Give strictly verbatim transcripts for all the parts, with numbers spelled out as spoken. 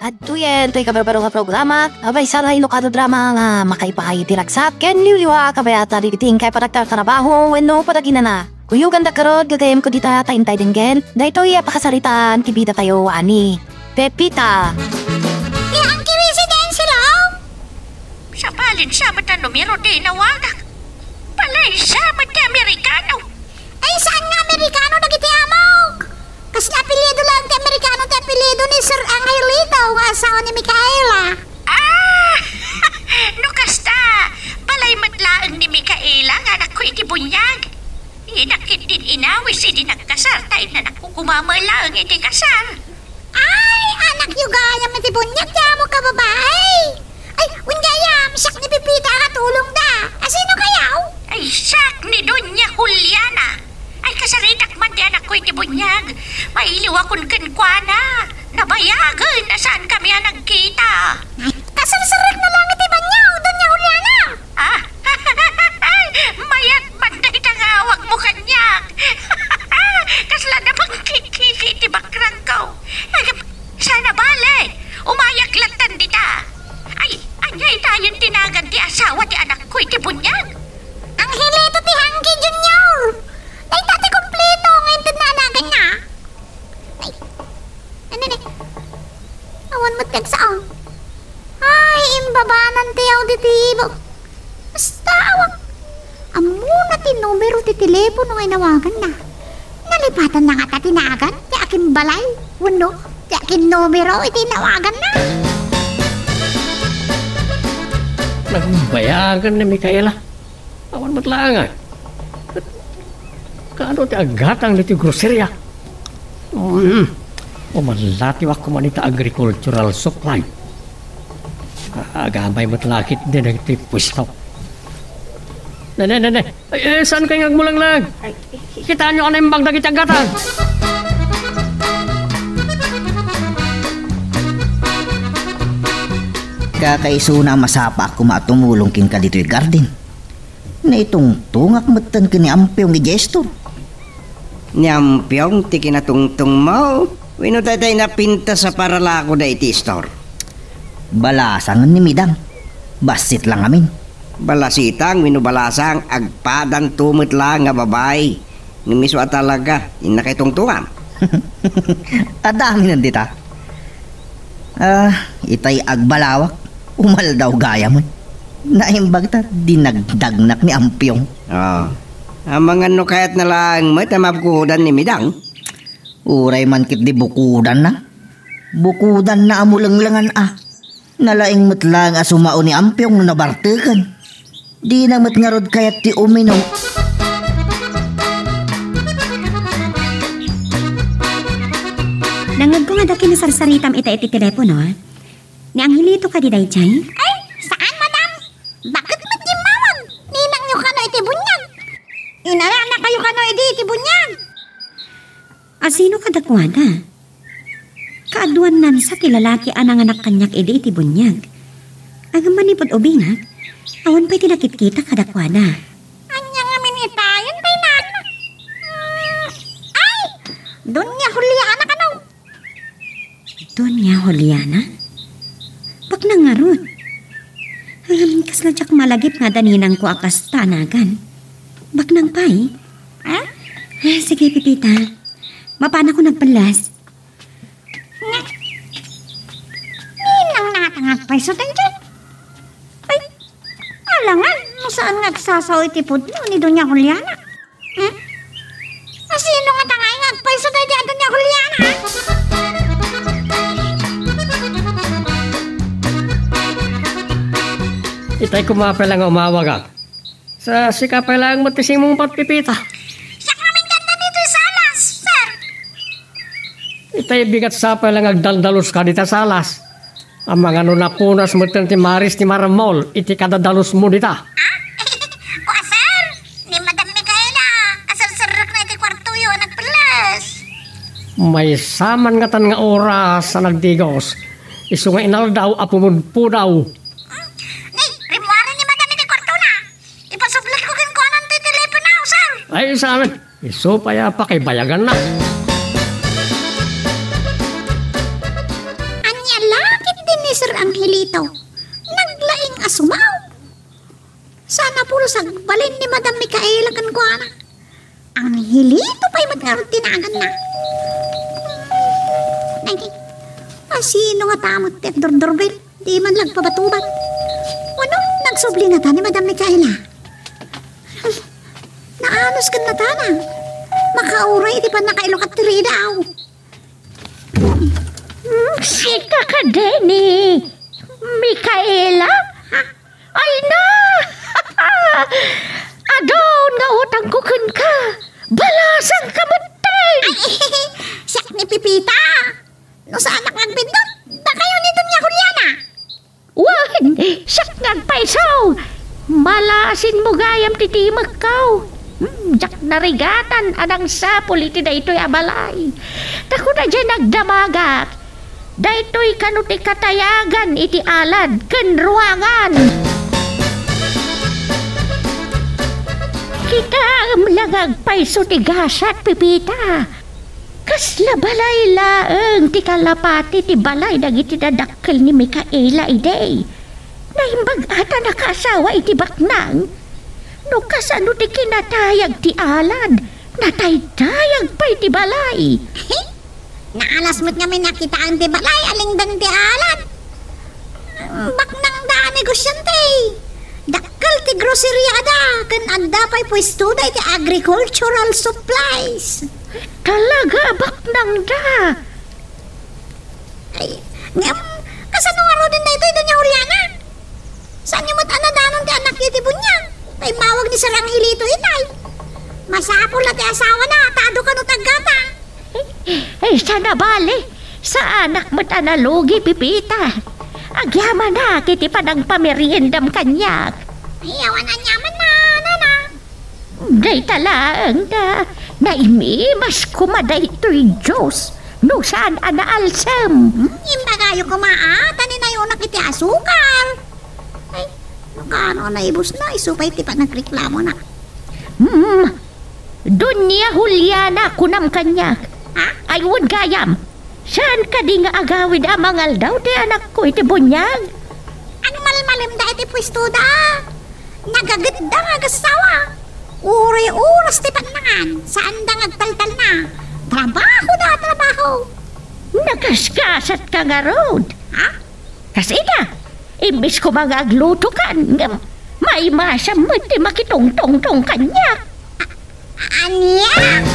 Adtoyen toy kabarbaro nga programa, a maysa nga inukan a drama nga makaipaay iti ragsat ken liwliwa a kabayatan dagiti inkay panagtartarabaho wenno panaginana. Kuyoganda garud, gagayyemko dita ta intay denggen daytoy a pakasaritaan ti bidatayo a ni Pepita. Ti angkiwisi den, Silo? Sabali sa met a numero ti inawagak. Balay sa met ti Amerikano. Ay, saan nga Amerikano dagiti amok? Kasla apelyido laeng ti Amerikano ti apelyido ni Sir Angelito nga asawa ni Micaela. Ah! No kasta, balay met laeng ni Micaela nga anakko iti buniag. Inakit din inawis idi nagkasar, ta innanakko koma met laeng iti kasar. Ay, anakyo gayam iti buniag ti amok a babai. Ay, wen gayam, siak ni Pepita a katulongda. A sino kayaw? Ay, siak ni Doña Juliana. Ay, kasaritak man ti anakko iti buniag. Mailiwakon kenkuana. Nabayagen a saankami a nagkita. Ay, kaserserekna laeng iti banio, Doña Juliana. Ah, mayat man dayta nga awagmo kaniak. Kasla napangkikiki ti bakrangko. Agap-, sana bale, umayak lattan dita. Ay, ania itayen ti nagan ti asawa ti anakko iti buniag? Angelito ti Hanggi Junior. Dayta ti kompleto nga inted na naganna. Ay, ano ni? Awan met ti agsao. Ay, imbabanan ti yaw diti ibo. Basta awan. Ammona ti numero ti telepono nga inawaganna. Nalipatanna ngata ti nagan ti akinbalay wenno ti akinnumero iti inawaganna. Nagbayagan ni Micaela. Awan met laeng, a. Kaano ti aggatang ditoy groceria? Mm. Umalatiwak koma ita agricultural supply. A-, agamay met la ketdi dagiti puesto. Nene, nene. Ay, eh, saan kayo nga agmulanglag? Ay, Kitaenyo a naimbag dagiti aggatang. Kakaisuna a masapaak koma a tumulong kenka ditoy garden. Naitungtongak metten ken ni Ampiong idiay istor. Ni Ampiong ti kinatungtongmo? Wenno dayta napintas a paralakoda iti istor? Balasangen ni Midang. Bassit la ngamin. Balasitang wenno balasang, agpadanto met laeng a babai. Ngem isu a talaga, innak itungtongam. Adda amin dita. Ah, itay agbalawak, umaldaw gayamen. Naimbag ta dinagdagnak ni Ampiong. Ah. Amangan no kayatna laeng met a mabukodan ni Midang? Uray man ketdi bukodanna. Bukodanna a mulenglengan a. Nalaing met laeng a sumao ni Ampiong no nabarteken. Dina met ngarud kayat ti umino. Nangngegko nga dakay nasarsaritam ita iti telepono, a? Ni Angelito kadi daydiay? Ay, saan, madam. Bakit met gimmawag? Ninangyo kano iti buniag? Inayana kayo kano idi iti buniag? A sino kadakuada? Kaaduan nansa ti lalaki a nanganak kaniak idi iti buniag. Ngem manipud ubinak, awan pay ti nakitkita kadakuada. Ania ngamin itayen pay nagna? Mm, ay! Doña Juliana kano? Doña Juliana? Baknang ngarud. Ngem kasla diak malagip nga adda ninangko a kasta a nagan. Baknang pay? Ah? Eh, sige, Pepita. Mapanakon agpellas. Nga, ninang nata nga agpayso daydiay. Ay, alangan, no saan nga agsasao iti pudno ni Doña Juliana. Hmm? A sino ngata ngay nga agpayso daydiay a Doña Juliana, a? Itay koma pay la nga umawagak. Sa sika pay laeng met ti simungbat, Pepita. Siak ngamin kano ditoy salas, sir. Itay bigat sa pay la nga agdaldalos ka dita salas. Amangan no napunas metten ti maris ti marmol iti kadadalosmo dita. Ah? Kua, sir, ni Madam Micaela, kaserserrekna iti kuartoyo a nagpellas. Maysa man ngatan nga oras a nagdigos, isu nga inaldaw a pumudpudaw. Hmm? Ni, rimmuaren ni Madam iti kuartona. Ipasublikko kenkuana ti telepono, sir. Ay, saan? Isu pay a pakibayaganna. Ania la, Ito, naglaing a sumaw. Saan a pulos agbalin ni Madam Micaela kenkuana. Angelito pay met ngarud ti naganna. Ay, asino ngata met ti agdurdurbil? Di man lang pabatubat. Wenno, nagsubli ngata ni Madam Micaela? Naanus ken natana. Makauray iti pannakailukat ti ridaw. Hmm, sika kadi ni Micaela? Ay na! Adun nga utangko kenka. Balasangka metten. Ay, siak ni Pepita. No saanak nga agbiddut, dakayo ni Doña Juliana. Wen, siak nga agpayso. Malasinmo gayam ti timekko. Hmm, diak narigatan a nangsapul iti daytoy a balay. Ta kuna diay nagdamagak, daytoy kano ti katayagan iti alad ken ruangan. Kitaem la nga agpayso ti gasat, Pepita. Kasla balay laeng ti kalapati ti balay dagiti dadakkel ni Micaela idi. Naimbag a ta nakaasawa iti baknang. No kasano ti kinatayag ti alad, nataytayag pay ti balay. Naalas met ngamin a kitaen ti balay a lingdan ti alad. Baknang da a negosyante. Dakkel ti groceria da, ken adda pay puestoda iti agricultural supplies. Talaga a baknang da. Ay, ngem, kasano ngaruden daytoy, Doña Juliana? Saanyo met a nadanon ti anakyo iti buniag? Ta immawag ni Sir Angelito itay. Masapul a ti asawana ta adu kano ti aggatang. Ay, saan a bale, saanak met a nalugi, Pepita. Agyamanak iti panangpameriendam kaniak. Ay, awan aniaman, nana. Dayta laeng ta, naimimas koma daytoy juice no saan a naalsem. Hmm, imbagayo koma a, ta ninayonak iti asukar. Ay, no kano a naibusna, isu pay ti panagreklamona. Hmm, Doña Juliana, kunam kaniak. Ha? Ay, wen gayam. Saan kadi nga agawid a mangaldaw ti anakko iti buniag? Agmalmalimda iti puestoda. Nagagedda nga agassawa. Uray oras ti pannangan, saanda nga agtaltalna. Trabaho da, trabaho. Nagasgasatka ngarud. Ha? Kasita, imbes koma nga aglutokan, ngem maimasam met ti makitungtungtong kaniak. Ania?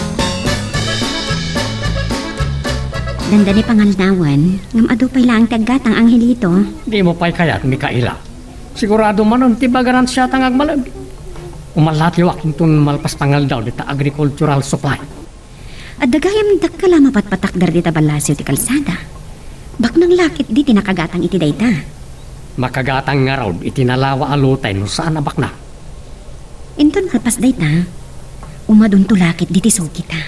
Dandani pangaldawan, ngem adu pay laeng ti aggatang, Angelito. Dimo pay kayat, Micaela. Sigurado manen ti bagaran siak nga agmalem. Umalatiwak inton malpas pangaldaw dita agricultural supply. Adda gayam dakkel a mapatpatakder dita ballasiw ti kalsada. Baknang la ketdi ti nakagatang iti dayta. Makagatang ngarud iti nalawa a lotay no saan a baknang. Inton malpas dayta, umadunto la ketdi ti sukita.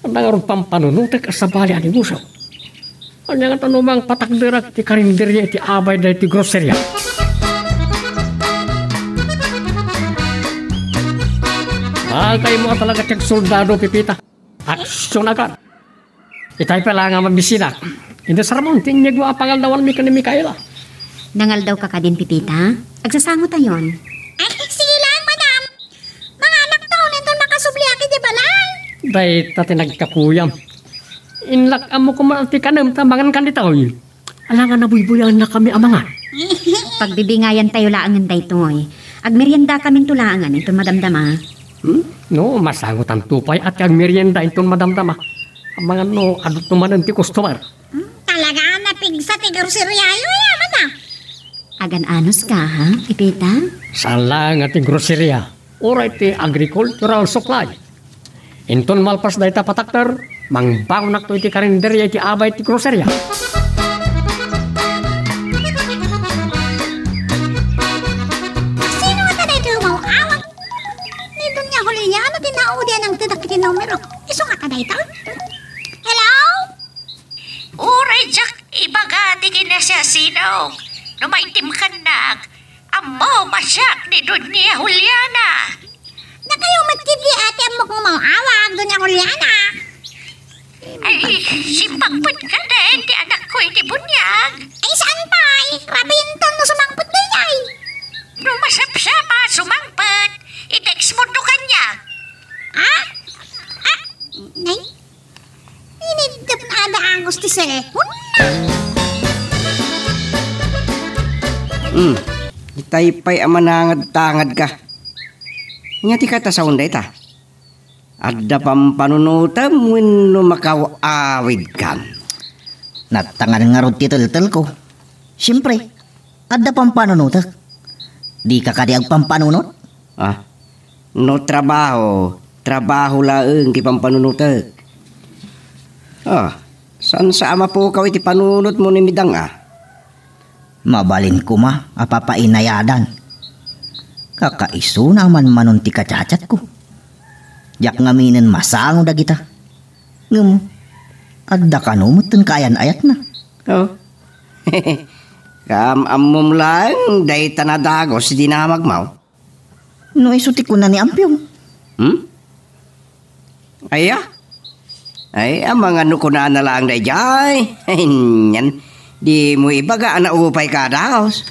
Adda ngarud pampanunotek a sabali a negosio. Ania ngata no mangpatakderak ti karinderya iti abay daytoy groceria? Kayatmo a talaga ti agsoldado, Pepita. Aksyon agad. Itay pay la nga mabisinak. Idi sermon ti inyegmo a pangaldawanmi ken ni Micaela. Nangaldawka kadin, Pepita? Agsasangotayon. Ay, sige lang, madam. Manganakto, inton makasubliak iti balay. Dayta ti nagkakuyam. Inlak-ammo koma ti kanem ta mangankan ditoy. Alangan a buybuyaennakami a mangan. Pagbibingayantayo laengen daytoy. Agmeriendakaminto laengen inton madamdama. Hmm? No, masangotanto pay a ti agmerienda inton madamdama. Amangan no, adunto manen ti customer. Hmm? Talaga a napigsa ti groceria-yo, ya, madam? Agan-anuska, ha, Pepita? Saan laeng a ti groceria. Uray ti agricultural supply. Inton malpas dayta patakder, mangbangonakto iti karinderya iti abay ti groceria. Sino ngata daytoy umaw-awag? Ni Doña Juliana ti naudian nangted dagiti numero. Isu ngata daytoy? Hello? Uray diak ibaga ti kinasiasino. No maitim kannak, ammom a siak ni Doña Juliana. Dakayo met ketdi a ti ammok nga umaw-awag, Doña Juliana. Ay, simbagpet kadi ti anakko iti buniag. Ay, saan pa? Ay, rabiinton no sumangpet daydiay. No masapsapa a sumangpet, i-text mo to kaniak. Ah? Ah, nay? Iniddep na ada angus ti cellphone na. Hmm. Itay pay a manangad-tangad ka. Ania ti katasaon dayta? Adda pampanunotem wenno makaw-awidkan? Nattangan ngarud ti teltelko. Siempre, adda pampanunotek. Dika kadi agpampanunot? Ah, no trabaho, trabaho laeng ti pampanunotek. Ah, saan sa a mapukaw iti panunotmo ni Midang a? Mabalin koma a papainayadan. Kakaisuna a manmanon ti kachatchatko. Diak ngaminen masango dagita. Ngem, adda kano met ti kaayan-ayatna. Oh. Kaam-ammom laeng dayta a dagus ti dinamagmo. No isu ti kuna ni Ampiong. Hmm? Aya? Ay, amangan no kunana laeng daydiay. Ay, nian, dimo ibaga a naupay ka a dagus.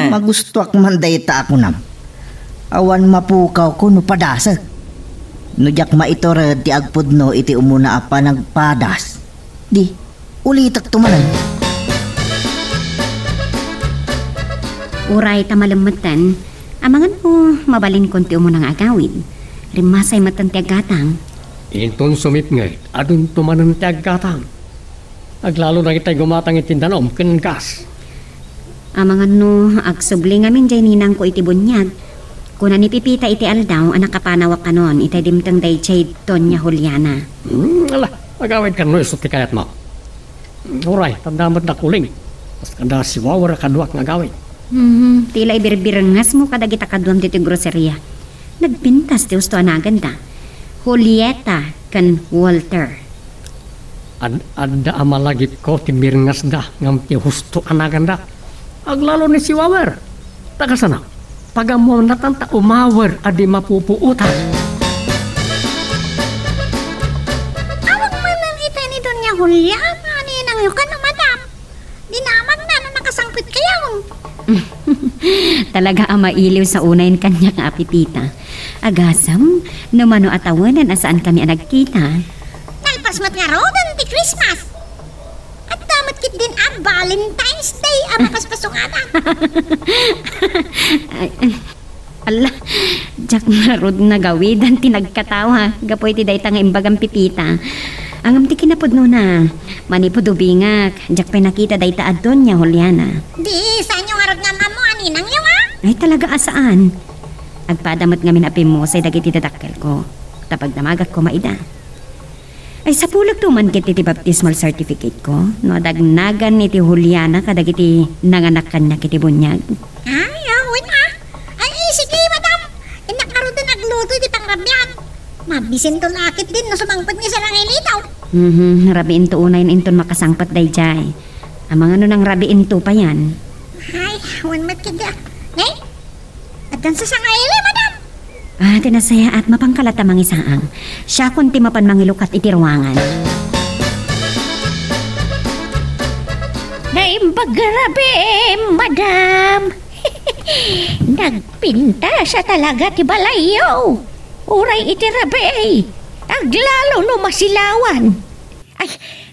Magustoak man dayta a kunam. Awan mapukawko no padasek. No diak maitured ti agpudno iti umuna a panagpadas, di, ulitekto manen. Uray ta malem metten, amangan no mabalinkon ti umuna nga agawid. Rimmasay metten ti aggatang. Inton sumipnget, adunto manen ti aggatang. Aglalo dagitay gumatang iti danum ken gas. Amangan no agsubli ngamin diay ninangko iti buniag. Kuna ni Pipita iti aldaw a nakapanawak kanon itay dimteng daydiay Doña Juliana. Hmm, ala, agawidkan no isu ti kayatmo. Uray, tanda met da kuling. Kas kada siwawer a kaduak nga agawid. Hmm, ti la ibirbirengasmo kadagita kaduam ditoy groceria. Nagpintas ti husto a naganda. Julieta ken Walter. Ad-, adda a malagipko ti mirngasda ngem ti husto a naganda. Aglalo ni siwawer. Ta kasano? Pagamuannatan ta umawer a di mapupuotan. Awan manen itay ni Doña Juliana, ninangyo ken madam. Dinamagna no nakasangpet kayon. Talaga a mailiw sa unayen kaniak nga a Pipita. Agasem, no mano a tawenen a saankami a nagkita. Nalpas met ngaruden ti Christmas. Adda met ketdin a Valentine's Day a mapaspasungadan. Ay, ay. Ala, diak ngarud nagawidan ti nagkatawa gapu iti dayta nga imbagam Pipita. Ngem ti kinapudnona, manipud ubingak, diak pay nakita dayta a Doña Juliana. Di, saanyo ngarud nga ammo a ninangyo, a? Ay, talaga a saan. Agpada met ngamin a pimmusay dagiti dadakkelko, ta pagdamagak koma ida. Ay, sapulekto man ket iti baptismal certificate ko, no adda agnagan iti Juliana kadagiti nanganak kaniak iti buniag. Ay, awen a. Ay, sige, madam. Innak ngaruden agluto iti pangrabian. Mabisinto la ketdin no sumangpet nga sarangay litaw. Mhm, rabiinto unayen inton makasangpet daydiay. Amangan no nangrabiinto payen. Ay, awan met ketdi a. Nay? Addan sasangaili, madam. Ah, ti nasayaat, mapanka latta mangisaang. Siakon ti mapan mangilukat iti ruangan. Naimbag a rabii, madam. Nagpintas a talaga ti balayyo. Uray iti rabii, aglalo no masilawan. Ay,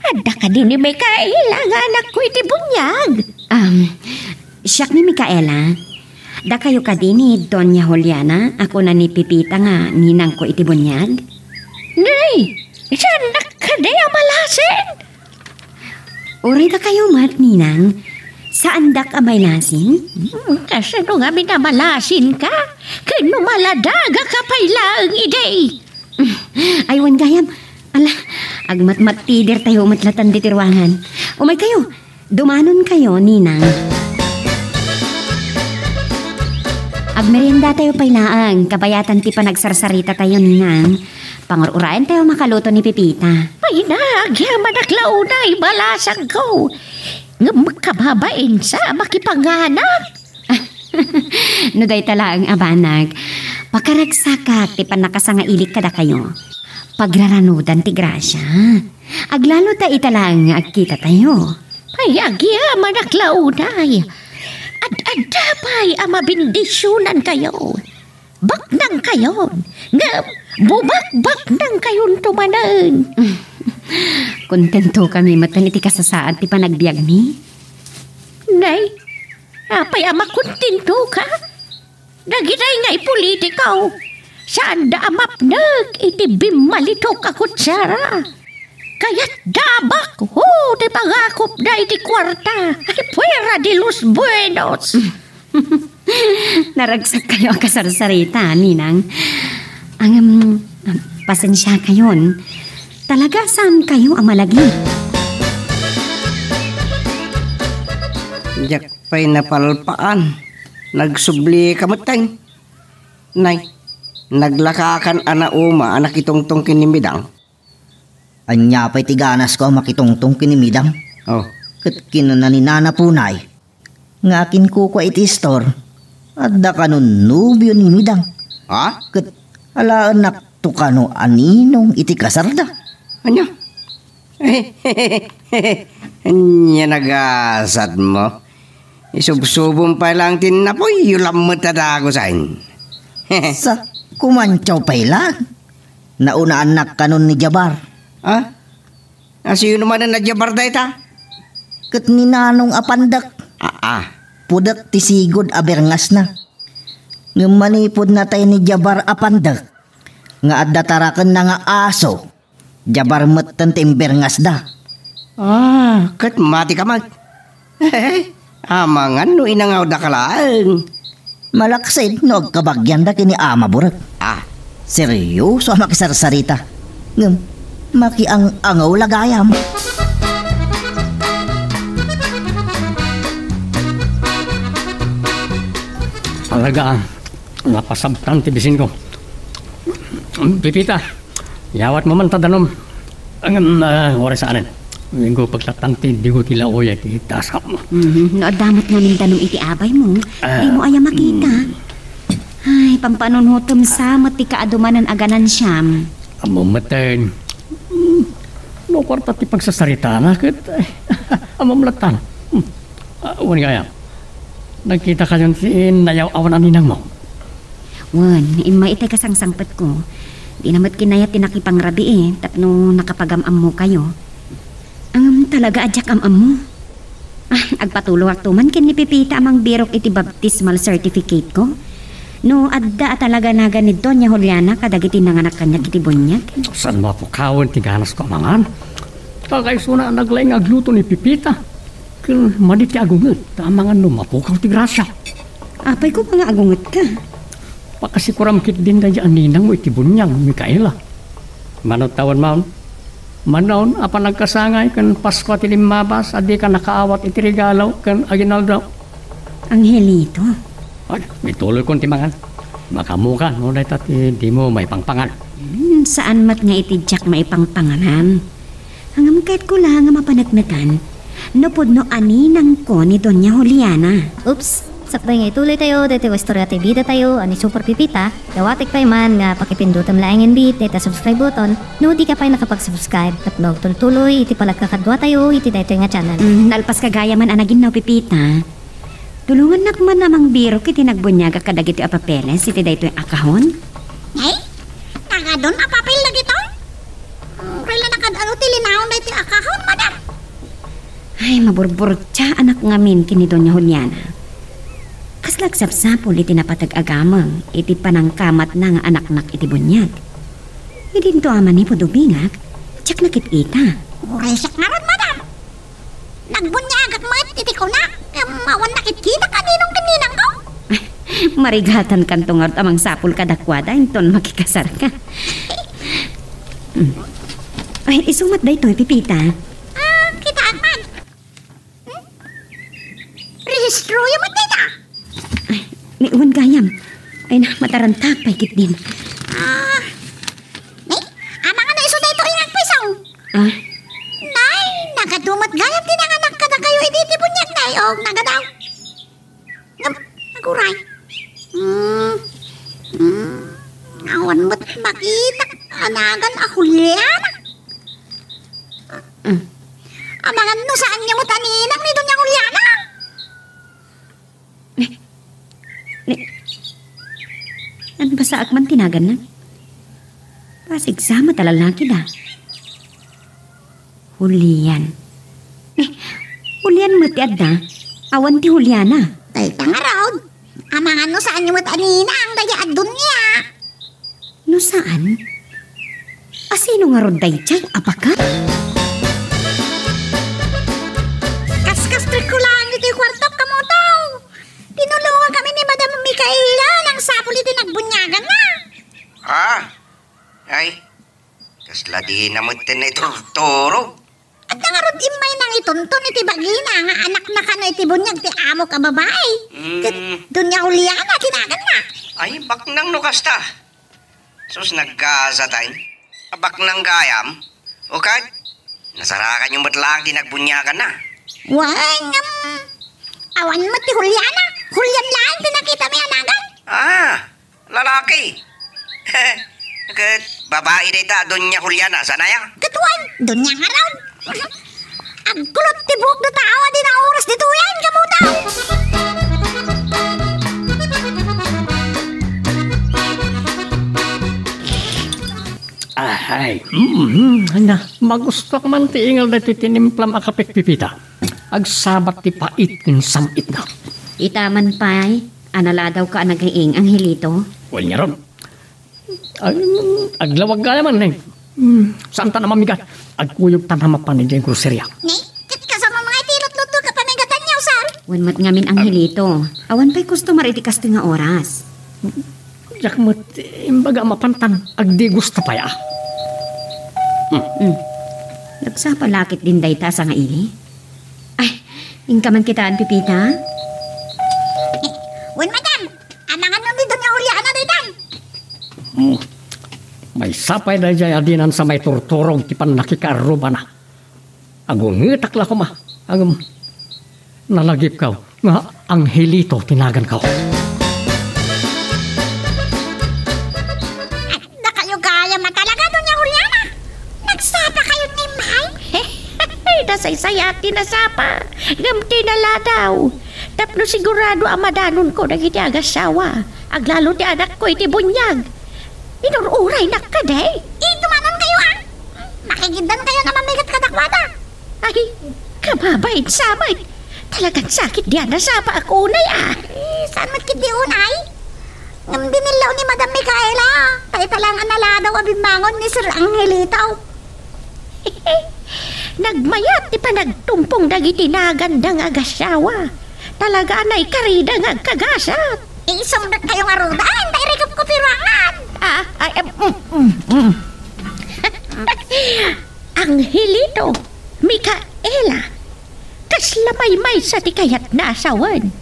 adda kadi ni Micaela nga anakko iti buniag? Um, siak ni Micaela. Dakayo kadi ni Doña Juliana a kuna ni Pipita nga ninangko iti buniag? Nay, saannak kadi a malasin? Uray dakayo met, ninang. Saandak a mailasin? Hmm, kasano ngamin a malasinka? Ken no maladagaka pay laeng idi. Ay, wen gayam. Ala, agmatmattidir tayo met latan diti ruangan. Umay kayo, dumanon kayo, ninang. Agmerienda tayo pay laeng, kabayatan ti panagsarsarita tayo, ninang. Pangur-urayan tayo makaluto ni Pipita. Ay, nagyamanak la unay, balasangko. Ngem kababain sa makipanganak. No dayta laeng a banag, pakaragsakak ti pannakasangailik kadakayo. Pagraranudan ti grasia. Aglalo ta ita laeng nga agkitatayo. Ay, agyamanak la unay. Ad-adda pay a mabendisionankayo. Baknangkayon, ngem bumabaknangkayonto manen. Kontentokami met iti kasasaad ti panagbiagmi. Nay, apay a makontento ka? Dagitay nga ipolitiko, saanda a mapnek iti bimmalitok a kutsara. Kayatda a bakho ti pangakopda iti kuarta. Ay, fuera de los buenos! Naragsakkayo a kasarsarita, Ninang. Ngem, pasensiakayon. Talaga, saankayo a malagip. Diak pay napalpaan. Nagsublika metten. Nay, naglakakan a nauma a nakitungtong ken ni Midang. Ania pay ti ganasko a makitungtong ken ni Midang? Oh. Ket kinuna ni Nana Punay nga akinkukua iti istor, adda kanon nobio ni Midang. Ha? Ket alaennakto kano a ninong iti kasarda. Ania? Ania nagasatmo? Isubsubom pay laeng ti napuyyo lammet a dagusen. Sa kumantiaw pay laeng. Naunaannak kanon ni Jabar. Ah? Asino manen a Jabar dayta? Ket ni Nanong a Pandek. Ah, ah. Pudek ti sigud a berngasna. Ngem manipud natay ni Jabar a Pandek, nga adda tarakenna nga aso, Jabar metten ti imberngasda. Ah, ket matika met. Amangan no inangawdaka laeng. Malaksid no agkabagianda ken ni Ama Burek. Ah. Serioso a makisarsarita. Ngem, makiang-angaw la gayam. Talaga, napasabtan ti bisinko. Pipita, yawatmo man ta danom. Ngem, ah, uray saanen. Inggo paglattan ti digo ti laoya iti taskam. Mhm. No adda met ngamin danom iti abaymo, ah, dimo aya makita. Hmm. Ay, pampanunhotem sa met ti kaadumanan a ganansiam. Ammom metten. Hmm. No kuarta ti pagsasaritana ket, ay, ammom lattan. Hmm. Ah, wen gayam. Nagkitakayon ti nayaw-awan a ninangmo? Wen, immay itay kasangsangpetko. Dina met kinayat ti nakipangrabii tapno nakapagam-ammokayo. Ngem talaga a diak am-ammo. Ah, agpatulongakto man ken ni Pepita a mangbirok iti baptismal certificate-ko. No adda a talaga nagan ni Doña Juliana kadagiti nanganak kaniak iti buniag. Saan mapukawen ti ganasko a mangan? Ta kaysona a naglaing nga agluto ni Pepita. Ken madi ti agunget, ta amangan no mapukaw ti grasia. Apay koma nga agungetka? Pakasikuram ketdin daydi a ninangmo iti buniag, Micaela. Mano tawen man, manon a panagkasangay ken Paskua ti limmabas a dika nakaawat iti regalo ken aginaldo. Angelito. Ay, ituloykon ti mangan. Makaammoka no dayta ti dimo maipangpangan. Hmm, saan met nga iti diak maipangpanganan. Ngem kayatko la nga mapaneknekan no pudno a ninangko ni Doña Juliana. Oops! Sakbay nga ituloytayo daytoy nga istorya ti bidatayo a ni Super Pipita, dawatek pay man nga pakipindutem laengen bit dayta subscribe button no dika pay nakapag-subscribe tapno agtultuloy iti panagkakaduatayo iti daytoy nga channel. Mm, nalpas ka gayam a naginnaw, Pipita. Tulongannak man a mangbirok iti nagbuniagak kadagitoy a papeles iti daytoy a kahon. Ay, nagadun a papel dagitoy? Uray la nakad-aro ti linaon daytoy a kahon, madam. Ay, maburburtiaanak ngamin ken ni Doña Juliana. Kasla agsapsapul iti napateg a gameng iti panangkamatna nga anaknak iti buniag. Idinto a manipud ubingak, diak nakit-ita. Uray siak ngarud, madam. Nagbuniagak met iti kunak, ngem awan nakitkitak a ninong ken ninangko. Marigatankanto ngarud a mangsapul kadakuada inton makikasarka. Mm. Ay, isu met daytoy, Pipita. Ah, kitaak man. Hmm? Rehistroyo met dayta. Ay, ni wen gayam. Ay na, mataranta pay ketdin. Ah, ni, amangan no isu daytoy nga agpisong. Ah? Nay, nagadu met gayam ti nanganak kadakayo idi ti buniag, nay, o nagadaw. Ngem, aguray. Hmm, hmm, awan met makita a nagan a Juliana. Mm. Amangan no saanyo met a ninang ni Doña Juliana. Ni, ni, nabasaak man ti naganna. Basig sa met a lalaki da. Julian. Ni, Julian met ti adda. Awan ti Juliana. Dayta ngarud. Amangan no saanyo met a ninang dayta a Doña. No saan? A sino ngarud daydiay a baka? Kaskastrekko laeng ditoy kuartok, kamuto. Tinulongan kami ni Madam Micaela, nangsapul iti nagbuniaganna. Ah? Ay, kasla dina met ti naiturturo. Adda ngarud immay nangitunton iti bagina nga anakna kano iti buniag ti amok a babai. Mm. Ket Doña Juliana ti naganna. Ay, baknang no kasta. Sus, naggasat ay. Baknang gayam. O ket, nasarakanyo met laeng ti nagbuniaganna. Wen, ngem, awan met ti Juliana. Julian laeng ti nakitami a nagan. Ah, lalaki. Ket babai dayta a Doña Juliana, saan aya? Ket wen, Doña ngarud. Agkulot ti buok dayta a tao a dina oras ditoyen, kamuto. Ahay. Mm, na, magustuak man ti ingal daytoy tinimplam a kape, Pepita. Agsabat ti pait ken sam-itna. Ita man pay, a naladawka a nagaing, Angelito. Wen ngarud. Ay, aglawag gayam, eh. Hmm, saanta a mamigat? Agkuyogtan a mapan idiay groceria. Ne? Ket kasano nga iti lutluto ka pamigatanyo, sir? Wen met ngamin, Angelito. Awan pay customer iti kastoy nga oras. Diak met imbaga a mapan tan agdigusta pay, ah. Hmm. Hmm. Nagsapa la ketdin dayta a sangaili? Ay, inka man kitaan, Pepita? Eh, wen, madam. Amangan no ni Doña Juliana daytan. Hmm. Maysa pay daydiay a dinan sa maiturturog ti pannakikaarrubana. Agungetak la koma. Ngem, nalagipko nga Angelito ti naganko. Dakayo gayam a talaga, Doña Juliana. Nagsapa kayo ni May? Nasaysayat ti nasapa, ngem ti naladaw. Tapno sigurado a madanonko dagiti agasawa, aglalo ti anakko iti buniag. Inur-uraynak kadi? Idumanan kayo, a? Makigiddan kayo a mamigat kadakuada. Ay, kababain sa met. Talagan sakit di a nasapa a kunay, a. Eh, saan met ketdi unay? Ngem binillaw ni Madam Micaela, ta ita laeng a naladaw a bimmangon ni Sir Angelito. Nagmayat ti panagtumpong dagiti naganda nga agasawa. Talaga a naikarida nga agkagasat. Isumrek kayo ngarud, a, dayta irikupkupirangan. Ah, ay, em, mm, mm, mm. Angelito, Micaela, kasla maymaysa ti kayatna a sawen.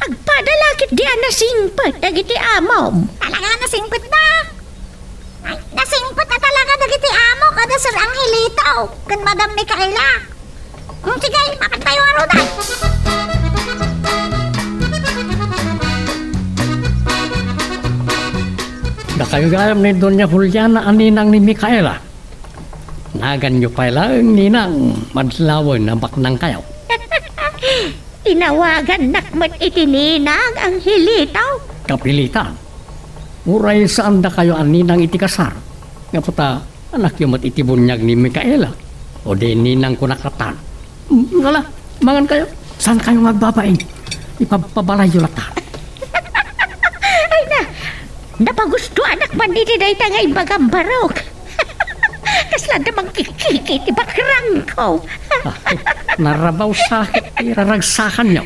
Agpada la ketdi a nasingpet dagiti amom. Talaga a nasingpet na. Ay, nasingpet na talaga dagiti amo kada Sir Angelito ken Madam Micaela. Mm, sige, mapan tayo ngarud, a. Dakayo gayam ni Doña Juliana a ninang ni Micaela. Naganyo pay laeng, ninang, madlawen a baknangkayo. Tinawagannak met iti ninang, Angelito. Kapilitan. Uray saandakayo a ninang iti kasar. Gapu ta anakyo met iti buniag ni Micaela. O di ninangko nakatan. Mm, ala, mangankayo. Saankayo nga agbabain? Ipabpabalayyo latta. Ay na, napagustoanak man iti dayta nga imbagam, Barok. Kasla adda mangkikiki iti bakrangko. Ah, narabaw sakit ti raragsakanyo.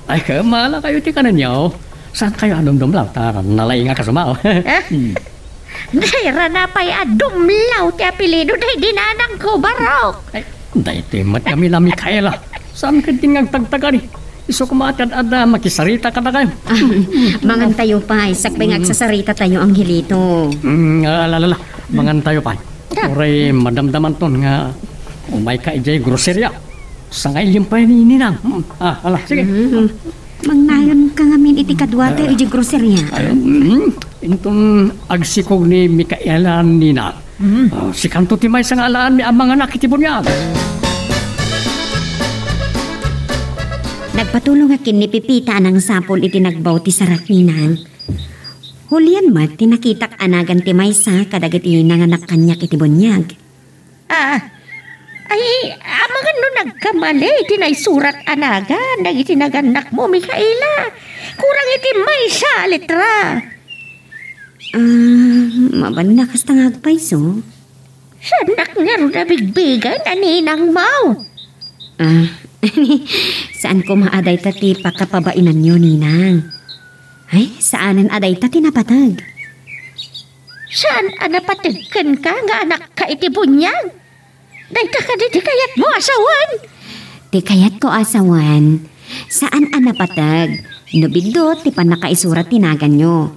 Ay, kamalakayo ti kanenyo. Saankayo a dumdumlaw? Ta nalaingak a sumaw. Ah? Hmm. Dayta pay a Dumlaw ti apelyido daydi nanangko, Barok. Ay, daytoy met ngamin a Micaela. Saan ketdin nga agtagtagani? Isu koma ti ad-adda makisarita kadakayo. Ah, mangantayo pay, sakbay nga agsasarita tayo, Angelito. Mm, ala, ala, ala. Mangantayo pay. Da. Uray madamdamanton nga umayka idiay groceria. Sangaylin pay ni Ninang. Mm. Ah, ala, sige. Mm. Mangnayon ka ngamin iti kaduatayo idiay groceria. Ay, mm. Inton agsikog ni Micaela, Ninang. Mm. Ah, sikanto ti maysa nga alaanmi a manganak iti buniag. Nagpatulongak ken ni Pepita a nangsapul iti nagbaw ti sarak, Ninang. Julian met ti nakitak a nagan ti maysa kadagiti nanganak kaniak iti buniag. Ah, ay, amangan no nagkamali iti naisurat a nagan dagiti nagannakmo, Micaela. Kurang iti maysa a letra. Ah, mabanna kasta nga agpayso. Saannak ngarud a bigbigen a ninangmo? Ah, saan koma a dayta ti pakapabainanyo, Ninang. Ay, saanen a dayta ti napateg. Saan a napateg kenka nga anakka iti buniag? Dayta kadi ti kayatmo a sawen? Ti kayatko a sawen, saan a napateg no biddut ti pannakaisurat ti naganyo.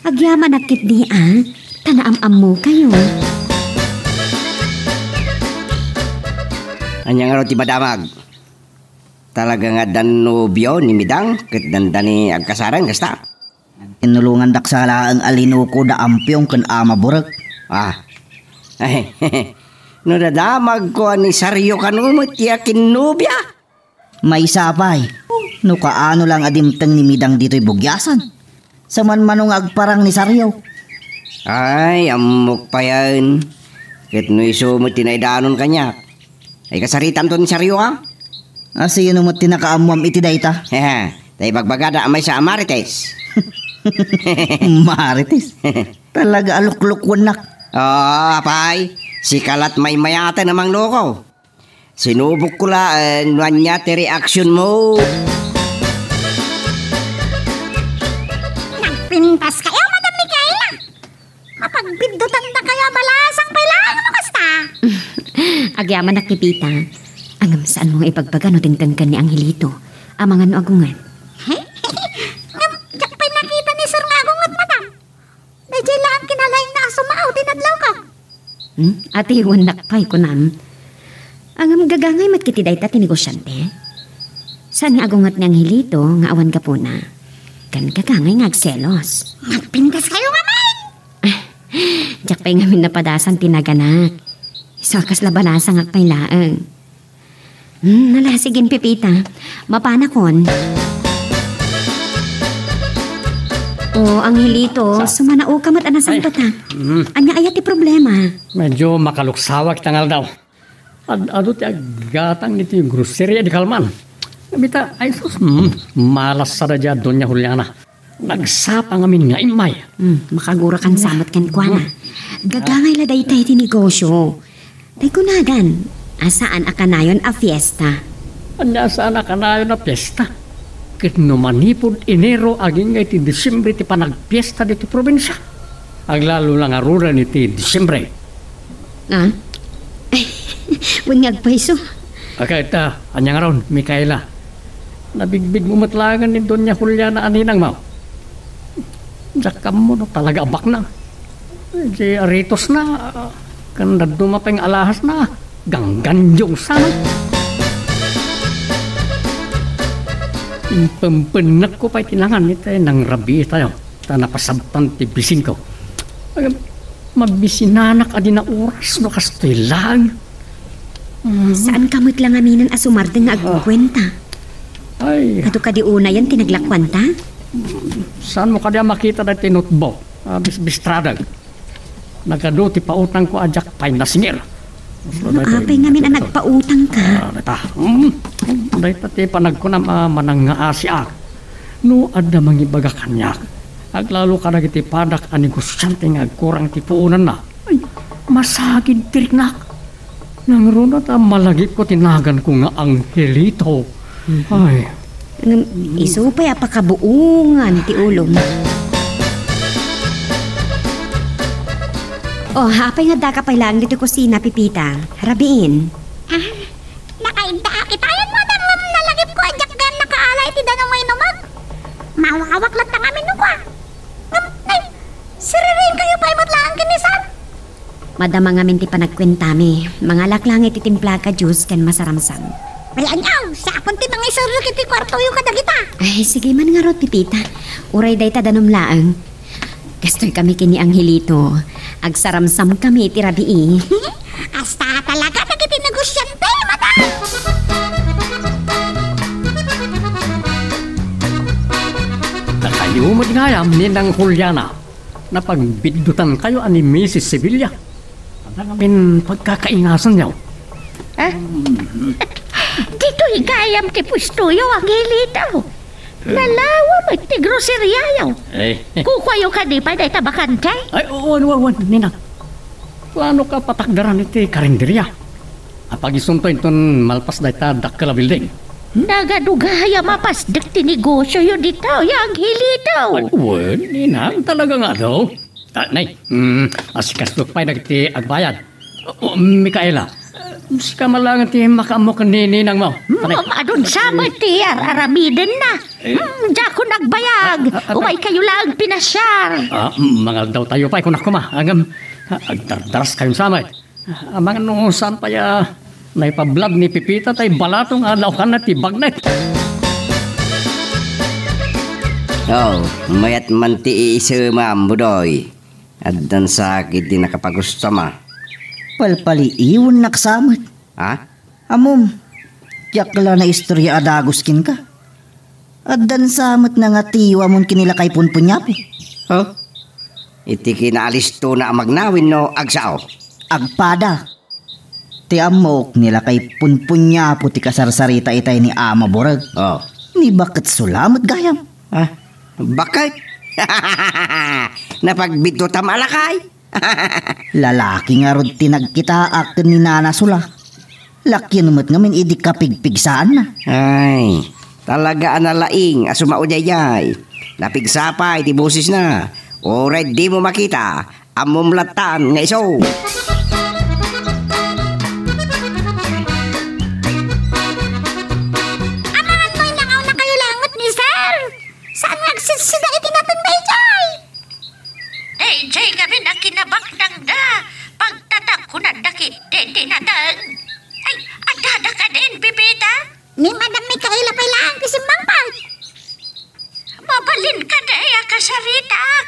Agyamanak ketdi a, ta naam-ammokayo. Ania ngarud ti madamag? Talaga nga addan nobio ni Midang ket dandani agkasareng kasta? Tinulongandak sa laeng a linuko da Ampiong ken Ama Burek. Ah. Ay, no nadamagko a ni Sario kano met ti akinnobia? Maysa pay, no kaano lang a dimteng ni Midang ditoy bugiasan. Sa manmano nga agparang ni Sario. Ay, ammok payen. Ket no isu met ti naidanon kaniak. Ay, kasaritanto ni Sario, a? A, sino met ti nakaammuam iti dayta? Hehe, ta ibagbagada a maysa a Marites. Marites? Talaga a luklukwennak. Oo, apay. Sika la't maymayaten a mangloko. Sinubokko laeng no ania ti reaksionmo. Nagpintaskayo, Madam Micaela. Mapagbiddutan dakayo a balasang pay laeng no kasta. Agyamanak, Pepita. Ngem saanmo nga ibagbaga no dimtengkan ni Angelito amangan no agunget. Ngem, diak pay nakita ni Sir nga agunget, Madam. Daydiay laeng kinalaingna a sumao ti nadlawko. Hmm? Atiwennak pay, kunam. Ngem gagangay met ketdi dayta ti negosiante. Saan nga agunget ni Angelito nga awan gapuna. Ken gagangay nga agselos. Nagpintaskayo ngamin! Diak pay ngamin napadasan ti naganak. Isu a kasla balasangak pay laeng. Hmm, nalasigen, Pepita. Mapanakon. O, Angelito, sa- sumanaoka met a nasangpetak. Ay, mm. Ania aya ti problema? Medyo makaluksawak ita nga aldaw. Ad-adu ti aggatang iti groceria di Kalman. Ngem ita, ay sus, mm, malas sada dia Doña Juliana. Nagsapa ngamin nga immay. Hmm, makagurakan sa met kenkuana. Hmm. Gagangay la dayta iti negosio. Tay kunagan, a saan a kanayon a fiesta. Ania a saan a kanayon a fiesta? Ket no manipud Enero agingga iti Disiembre ti panagpiesta ditoy probinsia. Aglalo la ngaruden iti Disiembre. Ah? Wen nga agpayso. Ket, ah, ania ngarud, Micaela? Nabigbigmo met laengen ni Doña Juliana a ninangmo. Diak ammo no talaga a baknang. Di aritosna, ken dadduma pay nga alahasna, ganggandiong sana. Impempennekko pay ti nangan iti nangrabii tayo. Ta napasabtan ti bisinko. Ay, mabisinanak a di naoras no kastoy laeng. Mhm. Saan ka met la ngaminen a sumardeng nga agkukuenta? Ay. Adu kadi unayen ti naglakuanta? Saanmo kadi a makita daytoy notebook? Ah, bis-, bistradek. Nagadu ti pautangko a diak pay nasingir. Ano, apay ngamin a nagpautangka? Ah, dayta. Mm. Dayta ti panagkunam a manangngaasiak. No adda mangibaga kaniak, aglalo kadagiti padak a negosiante nga agkurang ti puonanna. Ay, masagid ti riknak. Nangruna ta malagipko ti naganko nga Angelito. Mhm. Ay. Ngem isu pay a pakabuongan ti ulom. O, apay nga addaka pay laeng ditoy kusina, Pepita? Rabiin. Ah, nakaiddaak itayon, madam, ngem nalagipko a diak gayam nakaala iti danum nga inumag. Mawawak latta ngamin no kua. Ngem, nay, sirirenkayo pay met laeng ken ni Sir. Madama ngamin ti panagkuentami. Mangalak laeng iti timplaka juice ken masaramsam. Ay, aniaw, sapon ti mangiserrek iti kuartoyo kadagita. Ay, sige man ngarud, Pepita. Uray dayta danum laeng. Kastoy kami ken ni Angelito. Agsaramsam kami iti rabii. Kasta talaga dagiti negosiante, madam! Isu met gayam, Ninang Juliana, napagbiddutankayo a ni Misis Sevilla. Adda ngamin pagkakaingasanyo. Ah? Ditoy gayam ti puestoyo, Angelito. Nalawa met ti groseriayo. Eh. Kukuayo kadi pay dayta bakante? Ay, wen, wen, wen, Ninang. Planoka patakderan iti karinderia. Apagisunto inton malpas dayta dakkel a building. Nagadu gayam a pasdek ti negosioyo ditoy, Angelito. Ay, wen, Ninang, talaga nga adu. Ah, nay, mm, asikasok pay dagiti agbayad. O, Micaela, sika man laeng ti makaammo ken ni ninangmo. Hmm, panay. Adun sa met ti ar-aramidenna. Eh. Hmm, diakon agbayag. Ah, ah, ah, umaykayo laeng pinasiar. Ah, mangaldawtayo pay, kunak koma. Ngem, ah, agdardaraskayon sa met. Amangan no saan pay a naipablag ni Pepita tay balato nga naukanna ti bagnet. Oh, mayat man ti iisemam, Budoy. Addan sakit ti nakapagustom a. Palpaliiwennak sa met. Ha? Ammom, diak la naistoria a dagus kenka. Addan sa met nangatiyo ammon ken ni lakay Punpunyapo. Huh? Iti kinaalistona a magna wenno agsao? Agpada. Ti ammok, ni lakay Punpunyapo ti kasarsarita itay ni Ama Boreg. Oh. Ni baket sula met gayam. Ah, baket? Napagbidutam a lakay? Lalaki ngarud ti nagkitaak ken ni Nana Sula. Lakyan met ngamin idi kapigpigsaanna. Ay, talaga a nalaing a sumao daydiay. Napigsa pay ti bosesna. Uray dimo makita, ammom lattan nga isu. Amangan no inlangawnakayo laengen ni Sir. Saan nga agsisida iti nateng daydiay? Daydiay ngamin a kinabaknangda, pagtatagkonanda ketdi ti nateng. Ay, addada kadin, Pepita? Ni Madam Micaela pay laeng ti simmangpet. Mabalin kadi a kasaritak?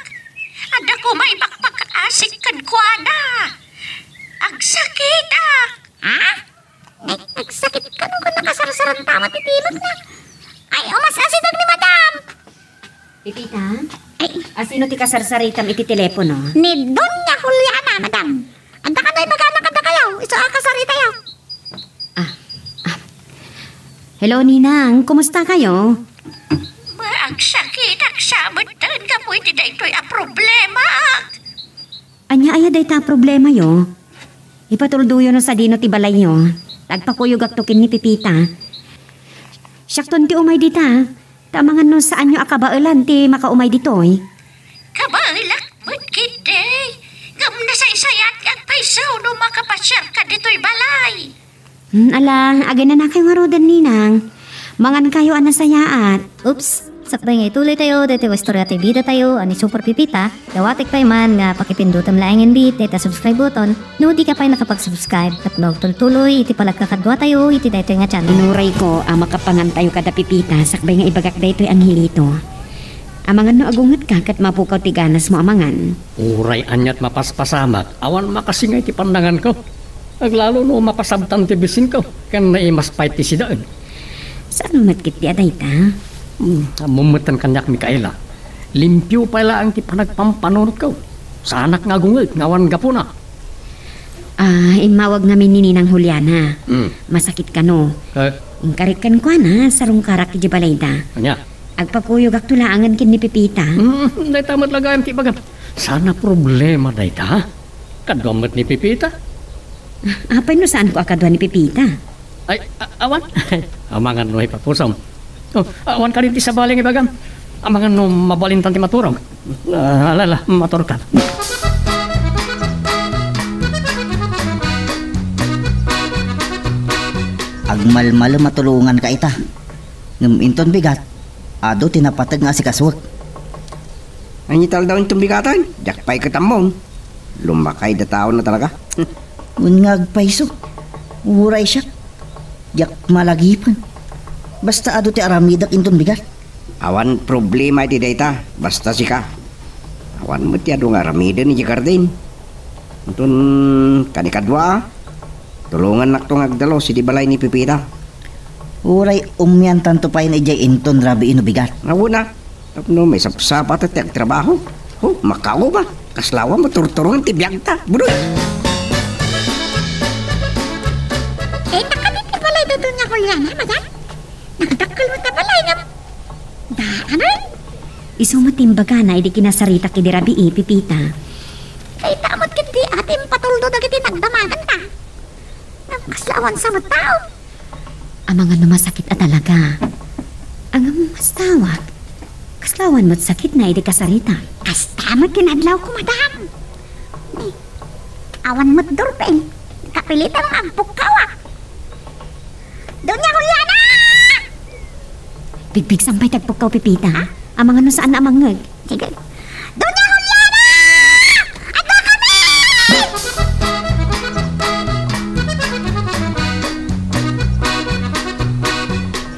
Adda koma ibakbak-asik kenkuana. Agsakitak. Ha? Ay, agsakit kano ken nakasarsaran ta met ti timekna. Ay, umas-asideg ni Madam. Pepita? Ay. Asino ti kasarsaritam iti telepono? Ni Doña Juliana, Madam. Adda kano ibagana kadakayo, isu a kasaritayo. Ah, ah. Hello, Ninang. Kumusta kayo? Maagsakit, agsabet, gapu iti daytoy a problema. Ania aya dayta a problemayo? Ipatuldoyo no sadino ti balayyo. Agpakuyogakto ken ni Pepita. Siakton ti umay dita. Ta amangan no saanyo a kabaelan ti makaumay ditoy. Kabaelak met ketdi. Ngem nasaysayaat nga agpayso no makapasiarka ditoy balay. Hmm, ala, aginanakayo ngaruden, Ninang. Mangankayo a nasayaat. Oops, sakbay nga ituloytayo daytoy a istorya ti bidatayo a ni Super Pepita, dawatek pay man nga pakipindutem laengen met dayta subscribe button no dika pay nakapag-subscribe ket no agtultuloy iti panagkakaduatayo iti daytoy nga channel. Inurayko a makapangantayo kada Pepita sakbay nga ibagak daytoy, Angelito. Amangan no agungetka ket mapukaw ti ganasmo a mangan. Uray aniat mapaspasamak, awan makasingay ti pannanganko. Aglalo no mapasabtan ti bisinko, ken naimas pay ti sidaen. Saan met ketdi a dayta? Hmm, ammom metten kaniak, Micaela. Limpio pay laeng ti panagpampanunotko. Saanak nga agunget nga awan gapuna. Ah, immawag ngamin ni Ninang Juliana. Hmm. Masakit kano. Eh? Inkarik kenkuana, sarungkarak idiay balayda. Ania? Agpakuyogakto laengen ken ni Pepita. Hmm, dayta met la gayam ti ibagam. Saan a problema dayta, ha? Kaduam met ni Pepita. Apay no saanko a kadua ni Pepita? Ay, a-, awan. Amangan no ipapusom. Oh, awan kadin ti sabali nga ibagam. Amangan no mabalintan ti maturog. Ah, ala, ala, maturog ka. Agmalmalem a tulonganka ita. Ngem inton bigat, adu ti napateg nga asikasuek. Ania ti aldaw inton bigaten? Diak pay ket ammom. Lumakay da taon na talaga. Wen nga agpayso, uray siak, diak malagipen. Basta adu ti aramidek inton bigat. Awan problema iti dayta, basta sika. Awan met ti adu nga aramiden idiay garden. Inton kanikadua, tulongannakto nga agdalus iti balay ni Pepita. Uray umiantanto pay idiay inton rabii no bigat. Awan a. Tapno maisapsapata ti agtrabaho. Oh, makauba. Kasla awan maturturongan ti biagta. Budoy! Dayta kadi ti balay da Doña Juliana, madam? Nagdakkel met a balay ngem daanen. Isu met ti imbagana idi kinasaritak idi rabii, Pepita. Dayta met ketdi a ti impatuldo dagiti nagdamaganta. Ngem kasla awan sa met tao. Amangan no masakit a talaga. Ngem, mastawak. Kasla awan met sakitna idi kasaritak. Kasta met ti nadlawko, madam. Ni, awan met durpen. Kapilitan nga agpukkawak. Doña Juliana! Bigbigsam pay ti agpukkaw, Pepita. Ha? Amangan no saanna a mangngeg. Sige. Doña Juliana! Adda kami!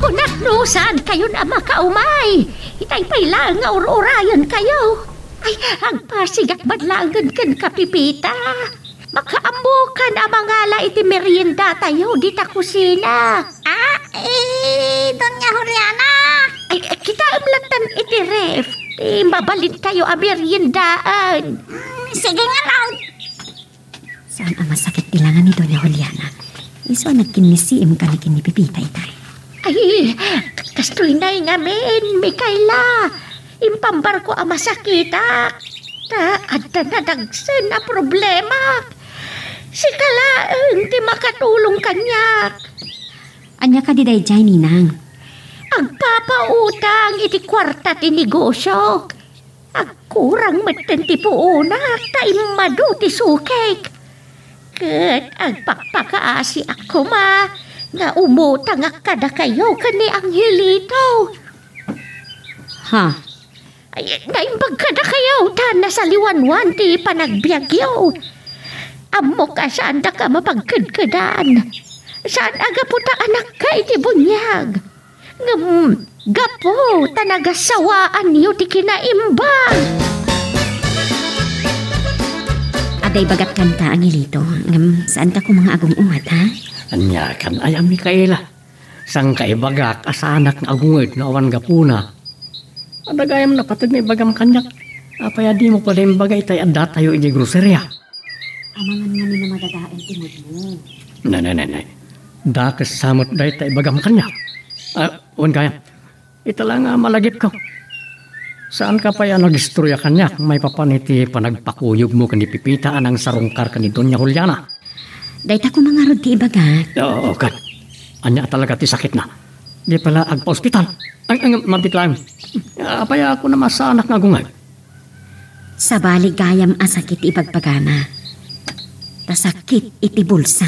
Kunak no saankayon a makaumay. Itay pay laeng nga ur-urayenkayo. Ay, agpasigak man laengen kenka, Pepita. Makaammokan a mangala iti meriendatayo dita kusina. Ah, eh, Doña Juliana. Ay, eh, kitaem lattan iti ref. Eh, mabalintayo a meriendaan. Mm, sige ngarud. Saan a masakit ti langa ni Doña Juliana? Isu a nagkinnisiim kani ken ni Pepita itay. Ay, kastoy nay ngamin, Mikaela. Impambarko a masakitak. Ta adda nadagsen a problema. Sika laeng ti makatulong kaniak. Ania kadi daydiay, ninang? Agpapautang iti kuarta ti negosio. Agkurang metten ti puonak ta immadu ti sukek. Ket agpakpakaasiak koma nga umutangak kadakayo ken ni Angelito. Ha? Ay, naimbag kadakayo ta nasaliwanwan ti panagbiagyo. Ammok a saandak a mapagkedkedan. Saan a gapu ta anakka iti buniag. Ngem gapu ta nagasawaanyo ti kinaimbag. Adda ibagat kanta, Angelito, ngem saanka koma nga agung-unget, ha? Ania kan aya, Mikaela? Saan ka ibagak a saanak nga agunged no awan gapuna? Adda gayam napateg nga ibagam kaniak. Apay a dimo pay imbaga itay addatayo idiay groceria? Amangan ngamin a madadael ti moodmo. Ne, ne, ne, ne. Dakes sa met dayta ibagam kaniak. Ah, wen gayam. Ita la nga malagipko. Saanka pay a nagistorya kaniak maipapan iti panagpakuyogmo ken ni Pepita a nangsarungkar ken ni Doña Juliana. Dayta koma ngarud ti ibagak. Oo, ket ania talaga ti sakitna? Di pay la agpa-ospital? Ay, ay, mabiit laeng. Apay a kunam a saanak nga agunged? Sabali gayam a sakit ti ibagbagana. Ta sakit iti bulsa.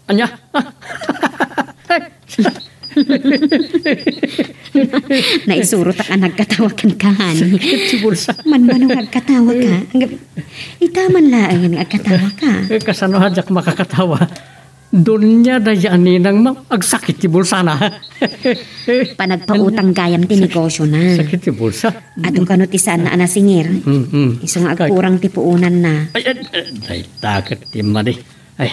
Ania? Naisurotak a nagkatawa kenka, honey. Sakit ti bulsa. Manmano nga agkatawa ka? Ita man laeng nga agkatawa ka. Eh, kasano a diak makakatawa? Doña Dayani nang ma-, agsakit ti bulsana. Panagpautang gayam ti negosiona. Sakit ti bulsa. Adu kano ti saanna a nasingir. Mm, mm. Isu nga agkurang ti puonanna. Ay, ay, ay, dayta ket ti madi. Ay,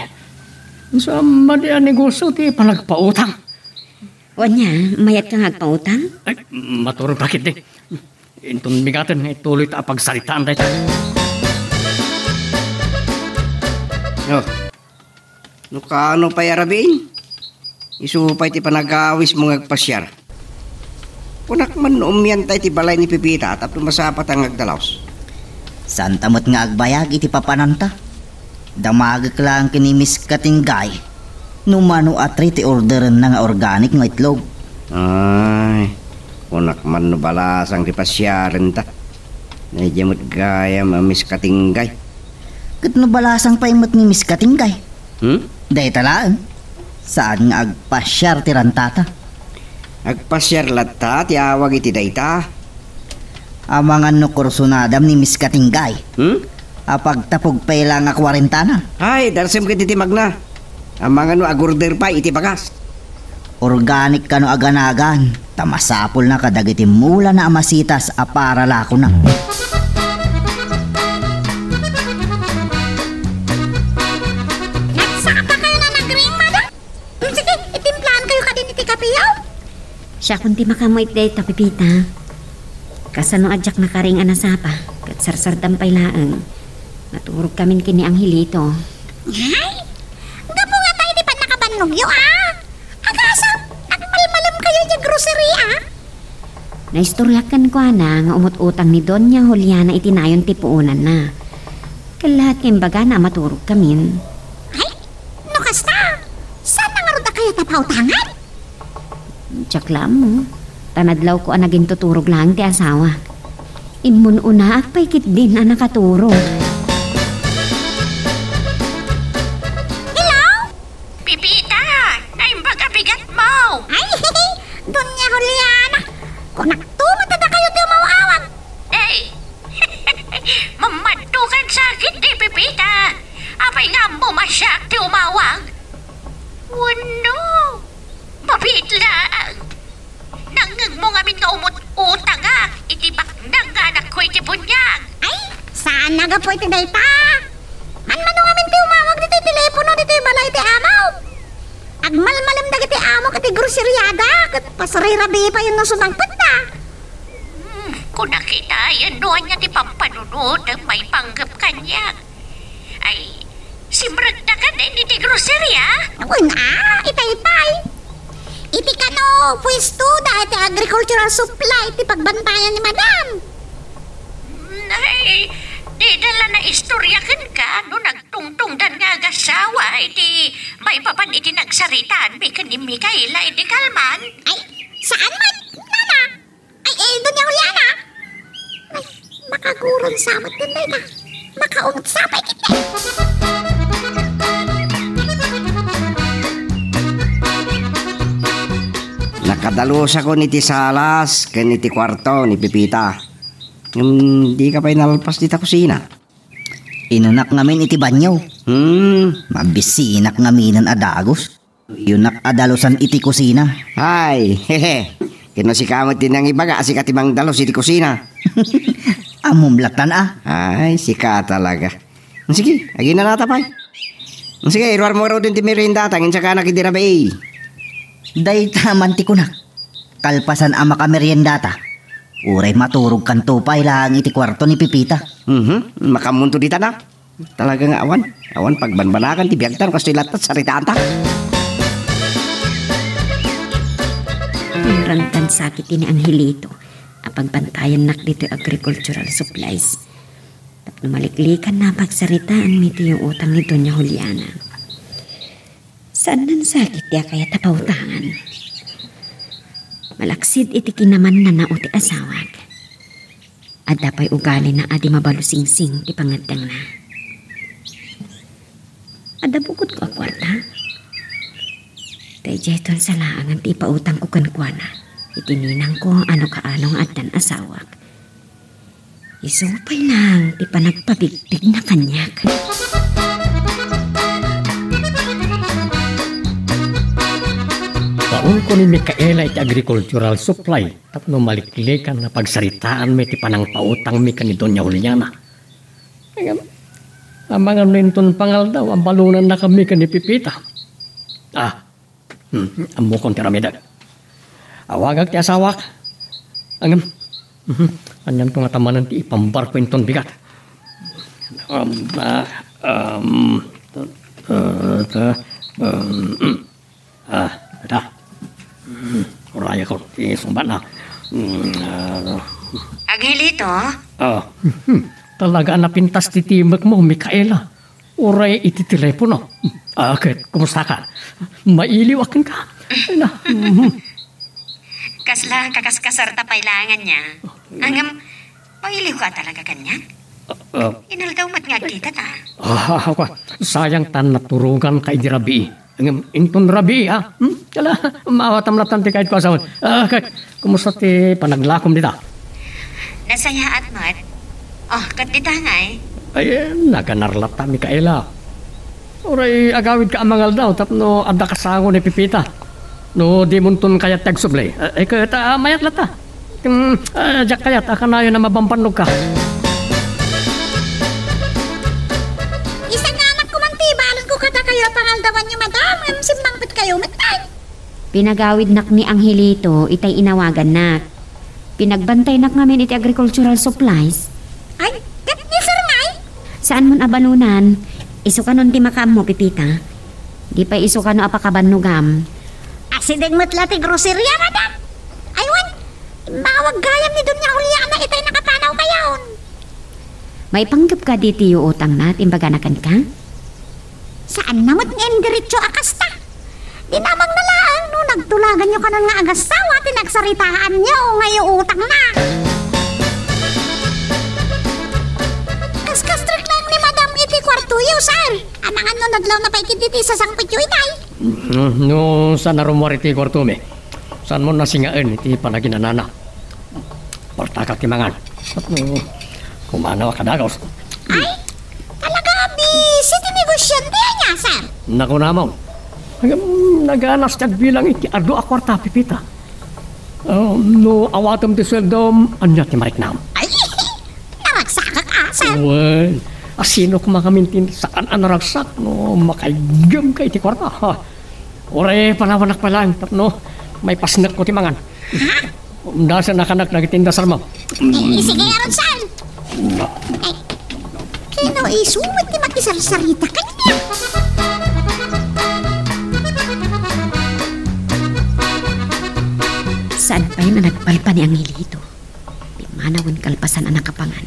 isu a madi a negosio ti panagpautang. O ania, mayatka nga agpautang? Ay, maturog pa ketdi. Inton bigaten nga ituloy ta a pagsaritaan dayta. Oh, no kaano pay a rabiin? Isu pay ti panagawismo nga agpasiar. Kunak man no umianta iti balay ni Pepita tapno masapata nga agdalaus. Saanta met nga agbayag iti papananta. Damagek laeng ken ni Miss Katinggay no mano a tray ti orderenna nga organic nga itlog. Ay, kunak man no balasang ti pasiarenta. Daydiay met gayam a Miss Katinggay. Ket no balasang pay met ni Miss Katinggay? Hmm? Dayta laeng. Saan nga agpasiar ti rantata? Agpasiar latta ti awag iti dayta. Amangan no kursunadam ni Miss Katinggay. Hmm? Apagtapog pay la nga kuarentana. Ay, darsem ket iti magna. Amangan no agorder pay iti bagas. Organic kano a ganagan, ta masapulna kadagiti mulana a masitas a para lakona. Nagsaka kayo na nagring, madam? Sige, itimplahan kayo kadin iti kapiyaw. Siakon ti makaammo iti dayta, Pepita. Kasano a diak nakaring a nasapa, ket sarsardam pay laeng. Naturogkamin ken ni Angelito. Ay, gapu ngata iti pannakabannogyo, a? Agasem, agmalmalemkayo idiay grocery, a? Naistoriak kenkuana nga umut-utang ni Doña Juliana iti nayon ti puonanna. Ket lahat nga imbagana a maturogkamin. Ay, no kasta, saan na ngarud a kayat a pautangan? Diak la ammo. Ta nadlawko a nagintuturog laeng ti asawak. Immun-unaak pay ketdin a nakaturog. Hello? Pepita, naimbag a bigatmo! Ay, Doña Juliana, kunakto met a dakayo ti umaw-awag. Ay, mamadto kan sakit ni Pepita. Apay nga ammom a siak ti umawag? Wenno, mabiit laeng. Nangngegmo ngamin nga umut-utangak iti baknang nga anakko iti buniag. Ay, saan a gapu iti dayta. Manmano ngamin ti umawag ditoy telepono ditoy balay ti amom. Agmalmalem dagiti amok iti groceryada ket pasarirabii pay no sumangpetda. Hmm, kunak ita, yan no ania ti pampanunot a maipanggep kaniak. Ay, simrekda kadi iti groceria? Wen a, itay pay. Iti kano, puesto da iti agricultural supply ti pagbantayan ni Madam. Mm, ay, dida la naistorya kenka no nagtungtungdan nga agasawa iti maipapan iti nagsaritaanmi ken ni Micaela iti kalman? Ay, saan met, nana? Ay, eh, Doña Juliana! Ay, makaguron sa met ken dayta. Makaungot sa pay ketdi. Nakadalusakon iti salas ken iti kuarto ni Pepita. Ngem dika pay nalpas dita kusina. Inunak ngamin iti banyo. Hmm. Mabisinak ngaminen a dagus. Yunak a dalusan iti kusina. Ay, hehe. Ken no sika met ti nangibaga a sika ti mangdalus iti kusina. Ammom latan a. Ay, sika talaga. Sige, aginanata pay. Sige, iruarmo ngaruden ti meriendata, ngem sakanak idi rabii. Dayta man ti kunak. Kalpasan a makameriendata, uray maturogkanto pay laeng iti kuarto ni Pepita. Mhm, makaammonto dita na. Talaga nga awan, awan pagbanbanagan ti biagta no kastoy latta ti saritaanta. Narantan sakit ni Angelito a pagbantayannak ditoy agricultural supplies. Tapno maliklikan na pagsaritaanmi ti utang ni Doña Juliana. Saan nan sakit ti a kayat a pautangan. Malaksid iti kinamannanao ti asawak. Adda pay ugalina a di mabalusingsing ti pangngeddengna. Adda bukotko a kuarta. Daydiayton sa laengen ti ipautangko kenkuana iti ninangko a no kaano nga addan asawak. Isu pay laeng ti panagpabigpigna kaniak. Paulko ni Micaela iti agricultural supply tapno maliklikan a pagsaritaanmi ti panangpautangmi ken ni Doña Juliana. Ngem, amangan no inton pangaldaw a balonannakami ken ni Pepita. Ah, Hmm, ammokon ti aramidek. Awagak ti asawak. Ngem, mhm, anianto ngata manen ti ipambarko inton bigat? Um, ah, um, ah, ta, um, ah, ta. Hmm, urayakon ti sungbatna. Hmm, ah. Angelito? Ah, hmm, talaga a napintas ti timekmo, Micaela. Uray iti telepono. Ah, ket, kumusta ka? Mailiw a kenka? Ay, na, mhm. Kasla kakaskasarta pay laeng ania. Ngem, mailiw ka talaga kaniak? Ah, ah. Inaldaw met nga agkita ta. Ah, ako, sayang ta naturoganka idi rabii. Ngem, inton rabii, ah. Hmm? Kala, maawatam latan ti kayatko a sawen. Ah, ket, kumusta ti panaglakom dita? Nasayaat met. Oh, ket dita ngay? Ay, eh, naganar latta, Micaela. Uray agawidka a mangaldaw tapno adda kasango ni Pepita. No dimonton kayat ti agsubli. Eh, ket, ah, mayat latta. Hmm, ah, diak kayat a kanayon a mabambanogka. Isagananak koman ti ibalinko kadakayo a pangaldawanyo, madam, ngem simmangpetkayo met pay. Pinagawidnak ni Angelito itay inawagannak. Pinagbantaynak ngamin iti agricultural supplies. Ay, ket ni Sir ngay? Saan mon a banunan? Isu kanon ti makaammo, Pipita? Di pay isu kano a pakabannogam? Asideg met la ti groceria, madam. Ay, wen, imbawag gayam ni Doña Juliana itay nakapanaw kayon. Maipanggep ka ditoy utangna ti imbagana kenka? Saanna met nga indiretso a kasta. Dinamagna laeng no nagtulaganyo kanon nga agasawa ti nagsaritaanyo nga iutangna. Kaskastrek laeng ni Madam iti kuartoyo, sir. Amangan no nadlawna pay ketdi ti sasangpetyo itay. Mm, no saan a rummuar iti kuartomi, saan mo nasingaen iti panaginanana. Partakak ti mangan. Kumanaw a kadagos. Ay, talaga a busy ti negosyante ania, sir? Nakunamon. Ngem, naganas ti agbilang iti adu a kuarta, Pipita. Ah, no awatem ti sueldom, ania ti mariknam? Ay, naragsakak a, sir. Wen, asino koma ngamin ti saan a naragsak no makaiggem ka iti kuarta, ha? Uray panawanak pay laeng tapno maipasnekko ti mangan. Ha? Umdasen a kanak dagiti indasalmo. Eh, sige ngarud, sir. Eh, kano isu met ti makisarsarita kaniak? Saan pay a nagpalpa ni Angelito? Pimmanawen kalpasan a nakapangan.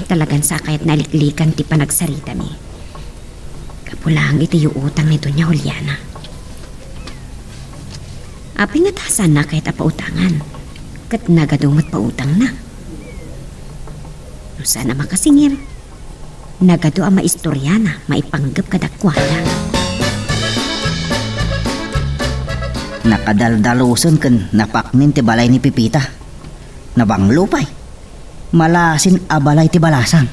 Talagan sa kayat naliklikan ti panagsaritami. Gapu laeng iti iutang ni Doña Juliana. Apay ngata saanna kayat a pautangan? Ket nagadu met pautangna. No saan a makasingir, nagadu a maistoriana maipanggep kadakuada. Nakadaldalusen ken napaknin ti balay ni Pipita. Nabanglo pay. Malasin a balay ti balasang.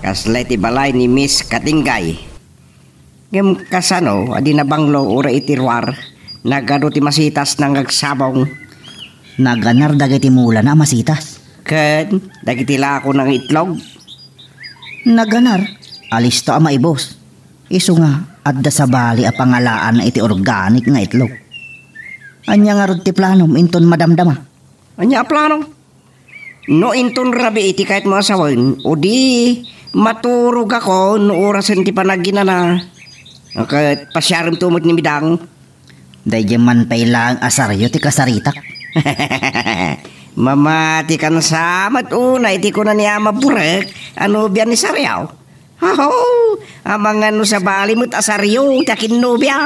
Kasla iti balay ni Miss Katinggay. Ngem kasano a di nabanglo uray iti ruar, nagadu ti masitasna nga agsabong. Naganar dagiti mulana a masitas. Ken dagiti lakona nga itlog. Naganar, alisto a maibus. Isu nga, adda sabali a pangalaanna iti organic nga itlog. Ania ngarud ti planom inton madamdama? Ania a plano? No inton rabii ti kayatmo a sawen, o di, maturogakon no orasen ti panaginana. Ket pasiaremto met ni Midang. Daydiay man pay laeng a sario ti kasaritak. Mamatikan sa met unay ti kuna ni Ama Burek a nobia ni Sario. Aho! Amangan no sabali met a sario ti akinnobia.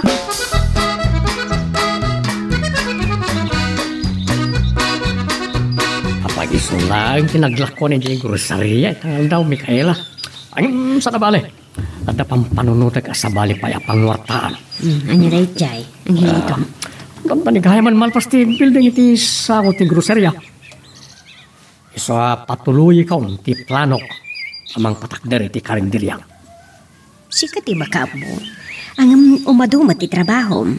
Apay isu laeng ti naglakkuan idiay groceria ita nga aldaw, Micaela. Ngem, saan a bale, adda pampanunotek a sabali pay a panguartaan. Hmm, ania daydiay, Angelito? Ah, dandanig gayam a malpas ti building iti sako ti groceria. Isu a patuloyekon ti planok a mangpatakder iti karinderia. Sika ti makaammo. Ngem umadu met ti trabahom.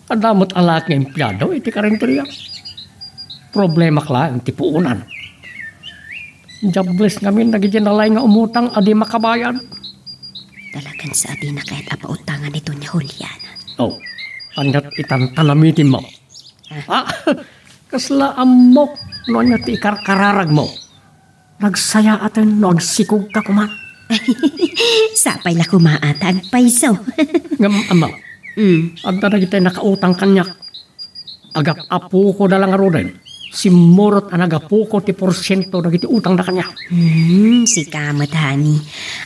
Adda met a laeng nga empleado iti karinderia. Problemak laeng ti puonan. Diables ngamin dagiti nalaing nga umutang a di makabayad. Talagan sa a dina kayat a pautangan ni Doña Juliana. Oh, aniat itan tanamitinmo? Ah, kasla ammok no ania ti ikarkararagmo. Nagsayaaten no agsikogka koma. Sapay la koma a ta agpayso. Ngem, Ama, Mm. adda dagiti nakautang kaniak. Agap-apuko da la ngaruden. Simmurot a nagapuko ti porsiento dagiti utangda kaniak. Hmm, sika met, honey.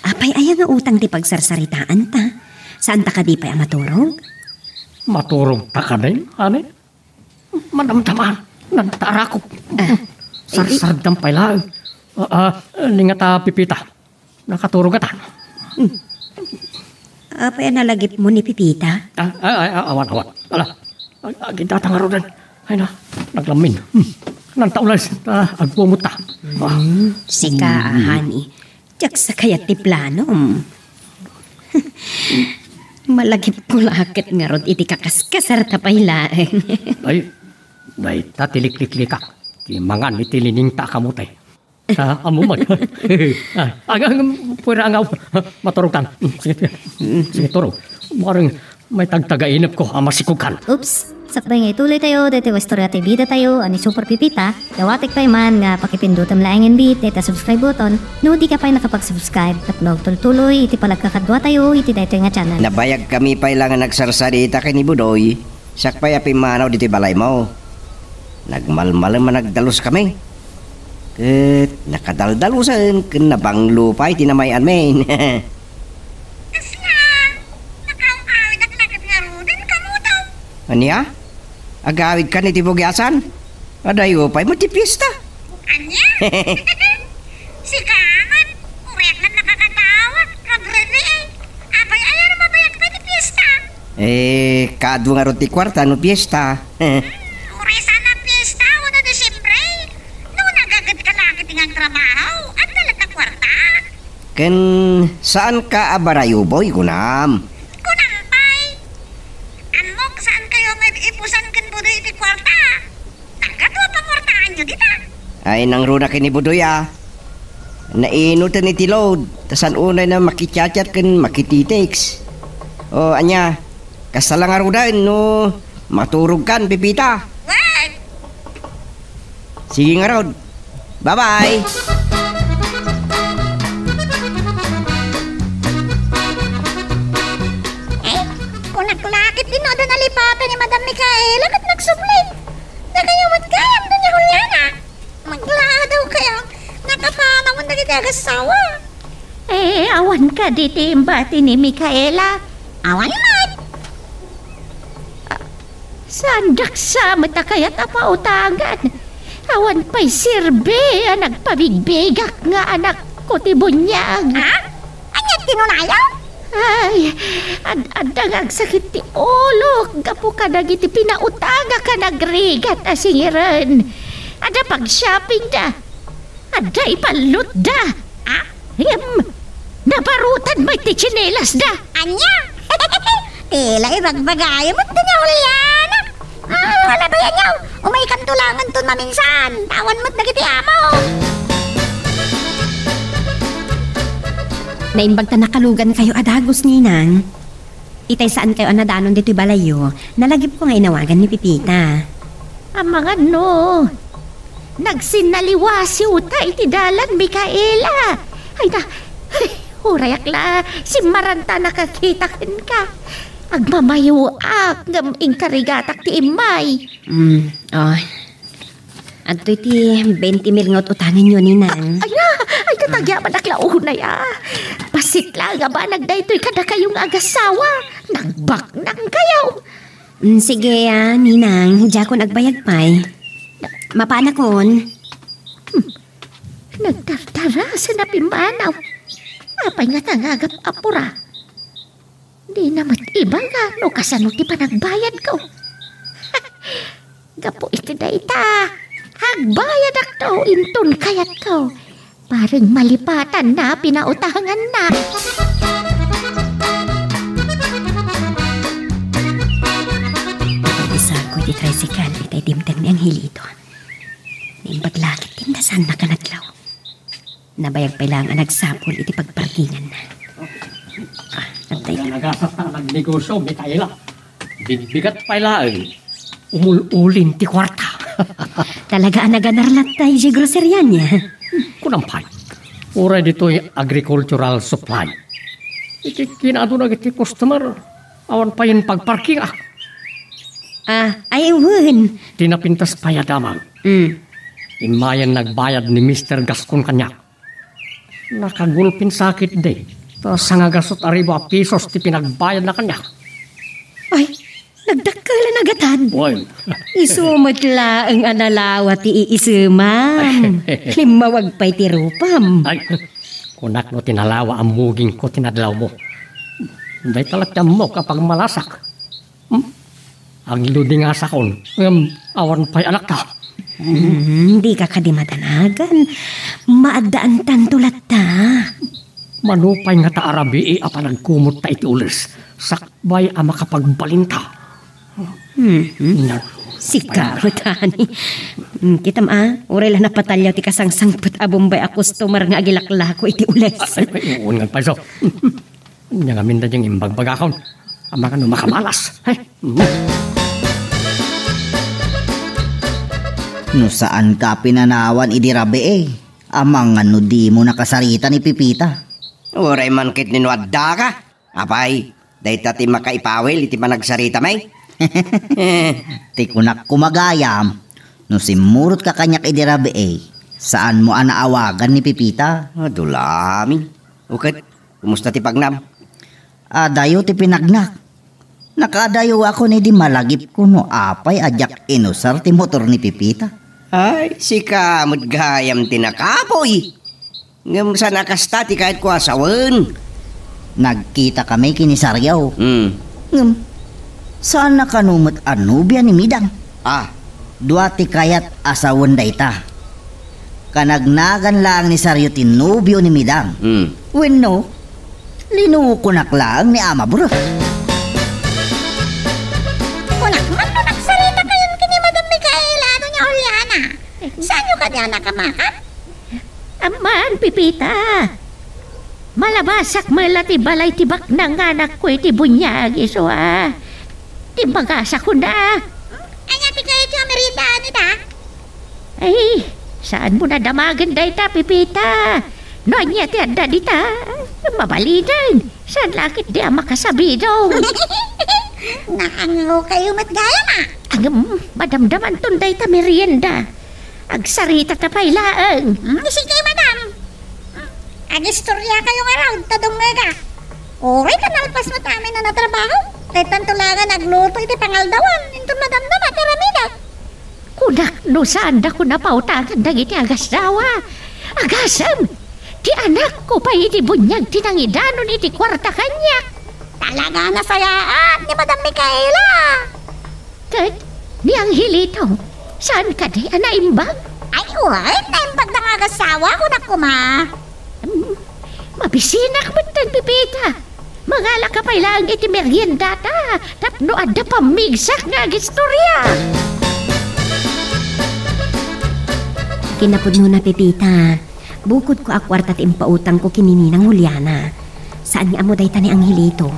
Apay aya nga utang ti pagsarsaritaanta? Saanta kadi pay a maturog? Maturogta kadin, honey? Madamdaman, nagtarakop. Ah. Sarsardam pay laeng. Ah, ah, ni ngata, Pipita. Nakaturog ngata. Hmm. Apay a nalagipmo ni Pipita? Ah, ah, ah, ah, awan, awan. Ala, ag-, agidata ngaruden. Ay na, naglammin. Hmm. Nanta ules, ah, agpumot ta. Ah. Hmm, sika, Hmm. honey. Diak sa kayat ti planom. Malagipko la ket ngarud iti kakaskasarta pay laeng. Ay, dayta ti likliklikak. Ti mangan iti liningta a kamote. Ah, ammo man. Ah, aga, aga, pwera nga, maturogtan. Sige, sige. Sige, turog. Bareng may tagtagainepko a masikogkan. Oops. Sakbay nga ituloytayo daytoy nga istorya ti bidatayo a ni Super Pipita, dawatek pay man nga pakipindutem laengen met dayta subscribe button no dika pay nakapag-subscribe tapno agtultuloy iti panagkakaduatayo iti daytoy nga channel. Nabayagkami pay la nga nagsarsarita ken ni Budoy, siak pay a pimmanaw ditoy balaymo. Nagmalmalem a nagdaluskami. Ket nakadaldalusen ken nabanglo pay ti namay-anmi. Kasla, nakaaw-awidak la ket ngaruden, kamoto. Ania? Agawidkan iti bugiasan? Adayo pay met ti fiesta. Ania? Sika man, uray ak nakakadawat, kabrene. Apay, aya no mabayag pay ti fiesta? Eh, kaadu ngarud ti kuarta no fiesta. Uray saan a fiesta wenno Disiembre? No nagagedka la ket nga agtrabaho, adda latta kuarta. Ken saanka a barayuboy, kunam? Kunam pay. Ammok, saankayo nga ib-ipusan ken Budoy iti kuarta. Nagadu a pamuartaanyo dita. Ay, nangruna ken ni Budoy, a. Nainuten iti load, ta saan unay na makichat-chat ken makititext. O, ania, kasta la ngaruden no maturogkan, Pipita. Wen. Sige ngarud. Bye-bye! Eh, kunak la ket no adda nalipatan ni Madam Micaela ket nagsubli. Dakayo met gayam, Doña Juliana. Magladaw kayo. Nakapanawan dagiti agassawa. Eh, awan kadi ti imbati ni Micaela? Awan met. Saandak sa met a kayat a pautangan. Awan pay serbi a nagpabigbigak nga anakko ti buniag. Ha? Ania ti nunayo? Ay, ad-, adda nga agsakit ti ulok gapu kadagiti pinautangak a nagrigat a singiren. Adda pag-shoppingda. Adda ipallutda. Ah? Ngem, nabarutan met ti tsinelasda. Ania? Ti la ibagbagayo met, Doña Juliana. Mm, ala, bayanyo. Umaykanto langenton maminsan. Awan met dagiti amo. Naimbag ta nakalugankayo a dagus, Ninang. Itay saankayo a nadanon ditoy balayyo, nalagipko nga inawagan ni Pipita. Amangan no nagsinnaliwasiwta iti dalan, Micaela. Ay na, ay, urayak la, simmaranta nakakita kenka. Agmamayoak, ngem inkarigatak ti immay. Mm, oh. Adtoy ti twenty mil nga ut-utangenyo, Ninang. Ay na! Ay, katagyaman ak la unay, a. Bassit la nga banag daytoy kadakayo nga agassawa. Nagbaknangkayo. Mm, sige, a, Ninang. Diakon agbayag pay. Mapanakon. Hmm. Nagtartarasen a pimmanaw. Apay nga tangagap a pura? Dina met ibaga no kasano ti panagbayadko. Gapu iti dayta, agbayadakto inton kayatko. Bareng malipatan na pinautanganna. Isako iti tricycle, itay dimteng ni Angelito. Naimbag la ket ti nasanna kan adlaw. Nabayag pay laeng a nagsapul iti pagparkinganna. Ah, adtoy. Talaga nagasat ta nagnegosyo, Micaela. Bigbigat pay laeng. Umul-ulin ti kuarta. Talaga a naganar latta idiay groceria niya. Kunam pay. Uray ditoy agricultural supply. Iti kinaaduna iti customer, awan pay pagparking, ah. Ah, ay, wen. Ti napintas pay a damag. Mm. Immayen nagbayad ni Mister Gascon kaniak. Nakagulpin sakit di. Ta sangagasut a ribu a pisos ti pinagbayadna kaniak. Ay, nagdakkel a nagatan. Wen. Isu met laeng a nalawa ti iisemam. Limmawag pay ti rupam. Ay, kunak no ti nalawa a mugingko ti nadlawmo. Dayta la ti ammok a pagmalasak. Hmm? Agludingasakon, ngem awan pay anakta. Hmm, dika kadi madanagan. Maaddaantanto latta. Mano pay ngata a rabii a panagkumotta iti ules, sakbay a makapagbalinta. Hmm, hmm. Sika, Rutani. Hmm, kitam, a, uray la napataliaw ti kasangsangpet a Bombay a customer nga agilaklako iti ules. Ay, ay, ay, wen ngarud pay isu. Ania ngamin daydiay nga imbagbagakon? Amangan no makamalas. Ay. No saanka a pinanawan idi rabii, amangan no dimo nakasarita ni Pepita. Uray man ket ni no addaka. Apay, dayta ti makaipawil iti panagsaritami? Ti kunak koma gayam, no simmurotka kaniak idi rabii, saanmo a naawagan ni Pepita. Adu lamin. O ket, kumusta ti pagnam? Adayo ti pinagnak. Nakaadayo ako idi malagipko no apay a diak inusar ti motor ni Pepita. Ay, sika met gayam ti nakapuy. Ngem saan a kasta ti kayatko a sawen? Nagkitakami ken ni Sario. Hmm. Ngem, saanna kano met a nobia ni Midang? Ah. Dua ti kayat a sawen dayta. Kanagnagan laeng ni Sario ti nobio ni Midang. Hmm. Wenno, linukonak laeng ni Ama Bro. Kunak man no nagsarita kayon ken ni Madam Micaela, Doña Juliana. Saanyo kadi a nakamakan? Amman, Pepita. Malabasak met la ti balay ti baknang nga anakko iti buniag, isu a. Ti bagasakon da. Ania ti kayatyo a meriendaen ita? Ay, saanmo a damagen dayta, Pepita. No ania ti adda dita, mabalinen. Saan la ketdi a makasabidong? Naangokayo met gayam a. Ngem, madamdamanton dayta merienda. Agsaritata pay laeng. Hmm, sige, madam. Hmm, agistoriakayo ngarud ta dumngegak. Uray ta nalpas met amin a natrabaho, kayattanto laeng a nagluto iti pangaldawan, inton madamdama ti aramidek. Kunak no saandakon a pautangan dagiti agassawa. Agasem! Ti anakko pay iti buniag ti nangidanon iti kuarta kaniak. Talaga a nasayaat ni Madam Micaela. Ket ni Angelito, saan kadi a naimbag? Ay, wen, naimbag da nga agassawa, kunak koma. Hmm, mabisinak metten, Pepita. Mangalaka pay laeng iti meriendata tapno adda pammigsak nga agistoria. Kinapudnona, Pepita, bukodko a kuarta ti impautangko ken ni Ninang Juliana. Saan nga ammo dayta ni Angelito.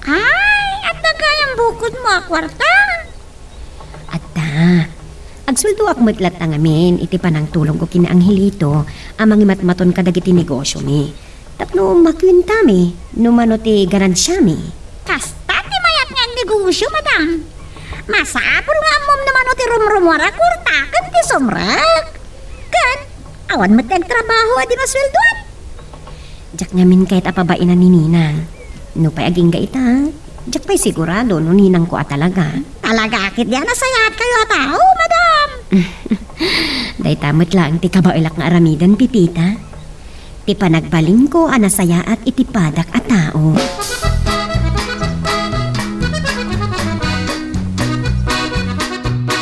Ay, adda gayam bukodmo a kuarta? Adda. Agsuldoak met latta ngamin iti panangtulongko ken ni Angelito a mangimatmaton kadagiti negosyomi. Tapno makuentami no mano ti ganansiami. Kasta ti mayat nga agnegosyo, madam. Masapul nga ammom no mano ti rumrumuar a kuarta ken ti sumrek. Ken, awan met ti agtrabaho a di masueldoan. Diak ngamin kayat a pabainan ni Ninang. Nupay agingga ita, diak pay sigurado no ninangko a talaga. Talaga ketdi a nasayaatkayo a tao, madam. Dayta met laeng ti kabaelak nga aramiden, Pepita. Ti panagbalinko a nasayaat iti padak a tao.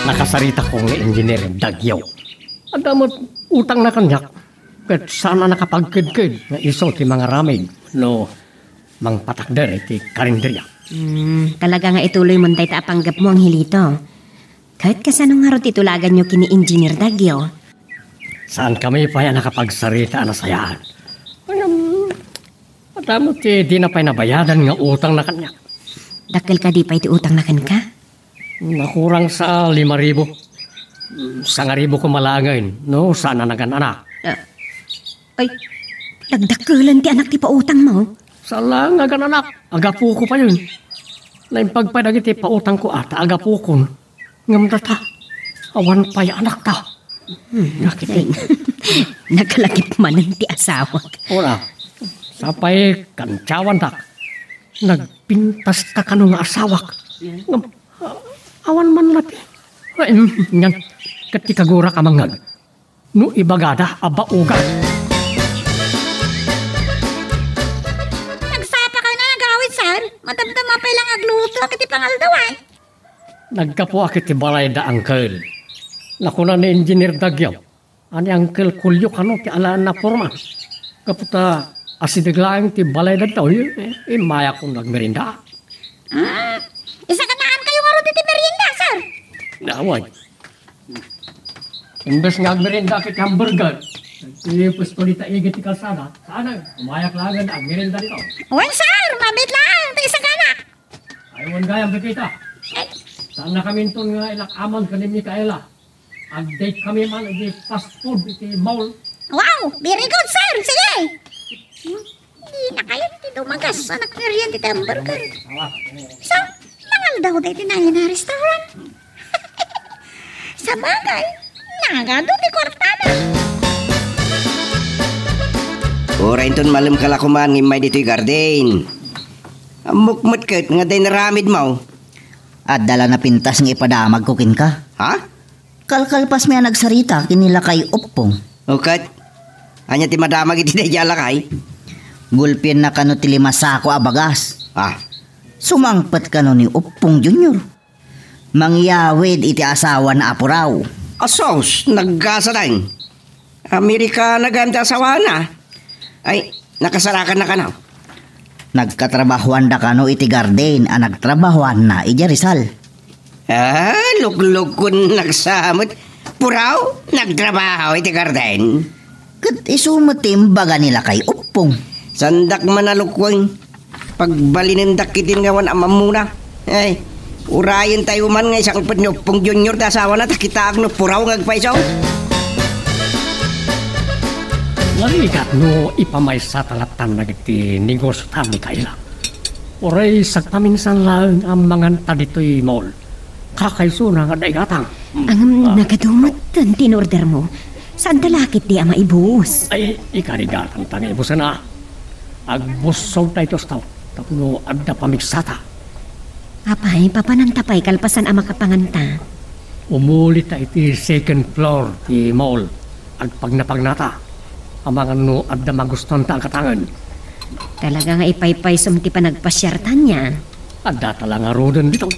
Nakasaritakon nga Engineer Dagyo. Adda met utangna kaniak. Ket saan a nakapagkedked nga isu ti mangaramid no mangpatakder iti karinderia. Hmm, talaga nga ituloymon dayta a panggepmo, Angelito. Ket kasano ngarud ti tulaganyo ken ni Engineer Dagyo? Saankami pay a nakapagsarita a nasayaat. Ngem, adda met ti dina pay nabayadan nga utangna kaniak. Dakkel kadi pay ti utangna kenka? Nakurang sa lima ribu. Sangaribu koma laengen, no, saan a nagan-anak. Ah, ay, dagdakkelan ti anak ti pautangmo? Saan laeng nga agan-anak, agapoko payen. Naimbag pay dagiti pautangko a ta agapokon. Ngem data, awan pay anakta. Hmm, Nakit- ay, nakalagip manen ti asawak. Ora, sapay kantiawandak. Nagpintaska kano nga asawak. Ngem, Ah, awan man la ti. Ay, mm, ngan, ket ti kagurak a mangngeg. No ibagada a baogan. Nagsapakayo a nagawid, sir. Madamdama pay la nga agluto iti pangaldawan. Naggapuak iti balay da, Uncle. Nakuna ni Engineer Dagyaw, Ani Uncle Julio kano ti alaenna a porma. Gapu ta asideg laeng ti balay daytoy, eh, immayakon nga agmerienda. Hmm, isaganaankayo ngarud iti merienda, sir? Awan. Imbes nga agmerienda iti hamburger, ti puesto dita igid ti kalsada, saan, umayak laeng agmerienda dita. Wen, sir, mabiit laeng ti isagana. Ay, wen gayam, Pepita. Saannakaminton nga ilak-aman ken ni Micaela. Update kami man iti fast food iti mall. Wow! Very good, sir! Sige! Hmm? Di na kayo ti dumagas a naknerian ti hamburger. So, nangaldaw da iti nayan a restaurant. Sabagay, nagadu ti kwartana. Uray inton malem ka la koman nga immay ditoy garden. Ammok met ket nga adda inaramidmo. Adda la napintas nga ipadamagko kenka. Ha? Kalkalpasmi a nagsarita ken ni Lakay Uppong. O ket, ania ti madamag iti daydiay a lakay? Gulpienna kano ti lima sako a bagas. Ah. Sumangpet kano ni Uppong Junior. Mangyawid iti asawana a puraw. Asos, naggasat. Amerikana gayam ti asawana. Ay, nakasarakanna kano. Nagkatrabahoanda kano iti garden a nagtrabahoanna idiay Rizal. Ah, luklukon nagsamet. Puraw, nagtrabaho iti garden. Ket isu met ti imbaga ni Lakay Uppong. Saandak man a luklukon. Pagbalinendak iti ngawan a mammuna. Ay, urayentayo man nga isangpet ni Uppong Junior ti asawana ta kitaak no puraw nga agpayso. Narigat no ipamaysata lattan dagiti negosio ta ni Kayla. Uray sagpaminsan laeng a manganta ditoy mall. Kakaisuna nga adda igatang. Ngem, ah, nagadu met ti in-order mo. Saanta la ketdi a maibus? Ay, ikarigatanta nga ibusen a. Agbussog tayo sto, tapno adda pamigsata. Apay, papananta pay kalpasan a makapanganta? Umulita iti second floor ti mall. Agpagnapagnata. Amangan no adda magustuanta a gatangen. Talaga nga ipaypaysom ti panagpasiarta ania. Adda talaga ngaruden dito.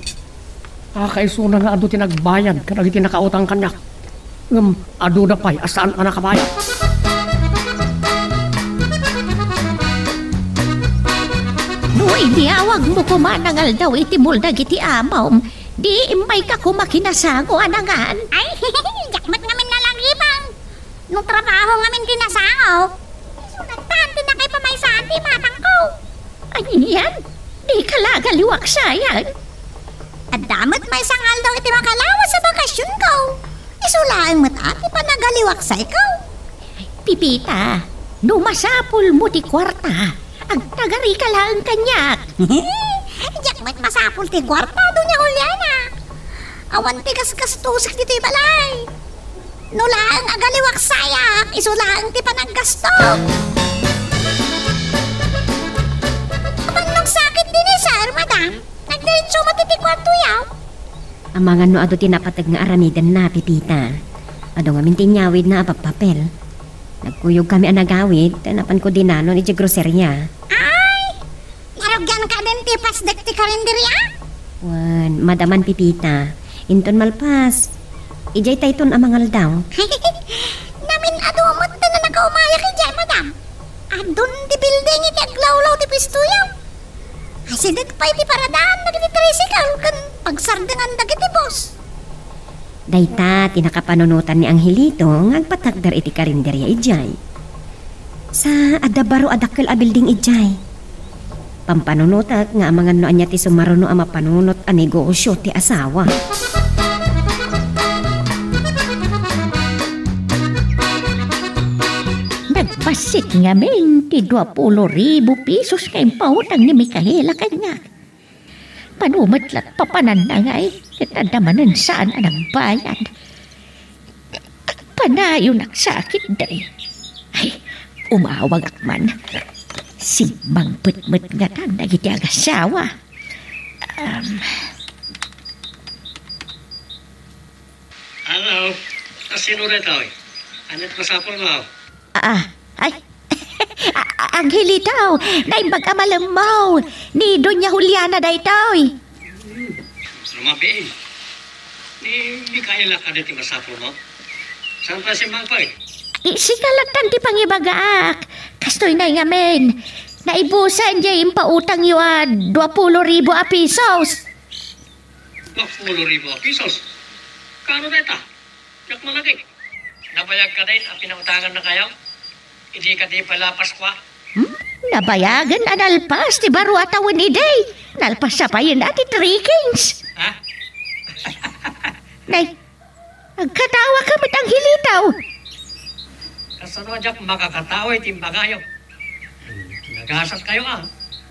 Kakaisuna nga adu ti nagbayad kadagiti nakautang kaniak. Ngem aduda pay a saan a nakabayad. No idiawagmo koma nangaldaw iti mall dagiti amom, di immayka koma kinasango a nangan. Ay, diak met ngamin nalagipang. No trabaho ngamin ti nasango, isu lattan ti nakaipamaysaan ti imatangko. Anian? Dika la agaliwaksayan? Adda met maysa nga aldaw iti makalawas a bakasionko. Isu laeng met a ti panagaliwaksayko. Pipita, no masapulmo ti kuarta, agtagarika laeng kaniak. Diak met masapul ti kuarta, Doña Juliana. Awan ti gasgastosek ditoy balay. No laeng agaliwaksayak, isu laeng ti panaggastok. Apan no agsakit dini, sir, madam, nagdiretso met iti kuartoyo. Amangan no adu ti napateg nga aramidenna, Pipita. Adu ngamin ti inyawidna a papapel. Nagkuyogkami a nagawid, ta napanko dinanon idiay groseria. Ay! Narugianka dayta ti pasdek ti karinderia? Wen, madaman, Pipita. Inton malpas, idiay tayton a mangaldaw. Namin-adu met ti nakaumaya idiay, madam. Adun ti building iti aglawlaw ti puestoyo. Asideg pay ti paradaan dagiti tricycle ken pagsardengan dagiti bus. Dayta ti nakapanunotan ni Angelito nga agpatakder iti karinderia idiay. Sa adda baro a dakkel a building idiay. Pampanunotek nga amangan no ania ti sumaruno a mapanunot a negosio ti asawa. Nagbassit ngamin ti dua pulo ribu pesos nga impautang ni Micaela kaniak. Mano met la papananna ngay, ket adda manen saan a nagbayad. Panayon agsakit, day. Ay, umawagak man. Simmangpet met ngatan dagiti agasawa. Um, Hello? Asino daytoy? Ania ti masapulmo? Ah, ay. A-, a-, Angelito, naimbag a malemmo. Ni Doña Juliana daytoy. Hmm, rumabiin. Ni Micaela kadi ti masapulmo? Saan pay simmangpet? Sika lattan ti pangibagaak. Kastoy ngay ngamin. Naibusan diay impautangyo a dua pulo ribu a pesos. Dua pulo ribu a pesos? Kaano dayta? Diak malagip. Nabayag kadin a pinautangannakayo? Idi kadi pay la Paskua? Hmm? Nabayagen a nalpas ti baro a tawen idi. Nalpas sa payen a ti Three Kings. Ha? Nay, Agkatawa ka met, Angelito. Kasano a diak makakatawa iti imbagayo? Nagasatkayo a.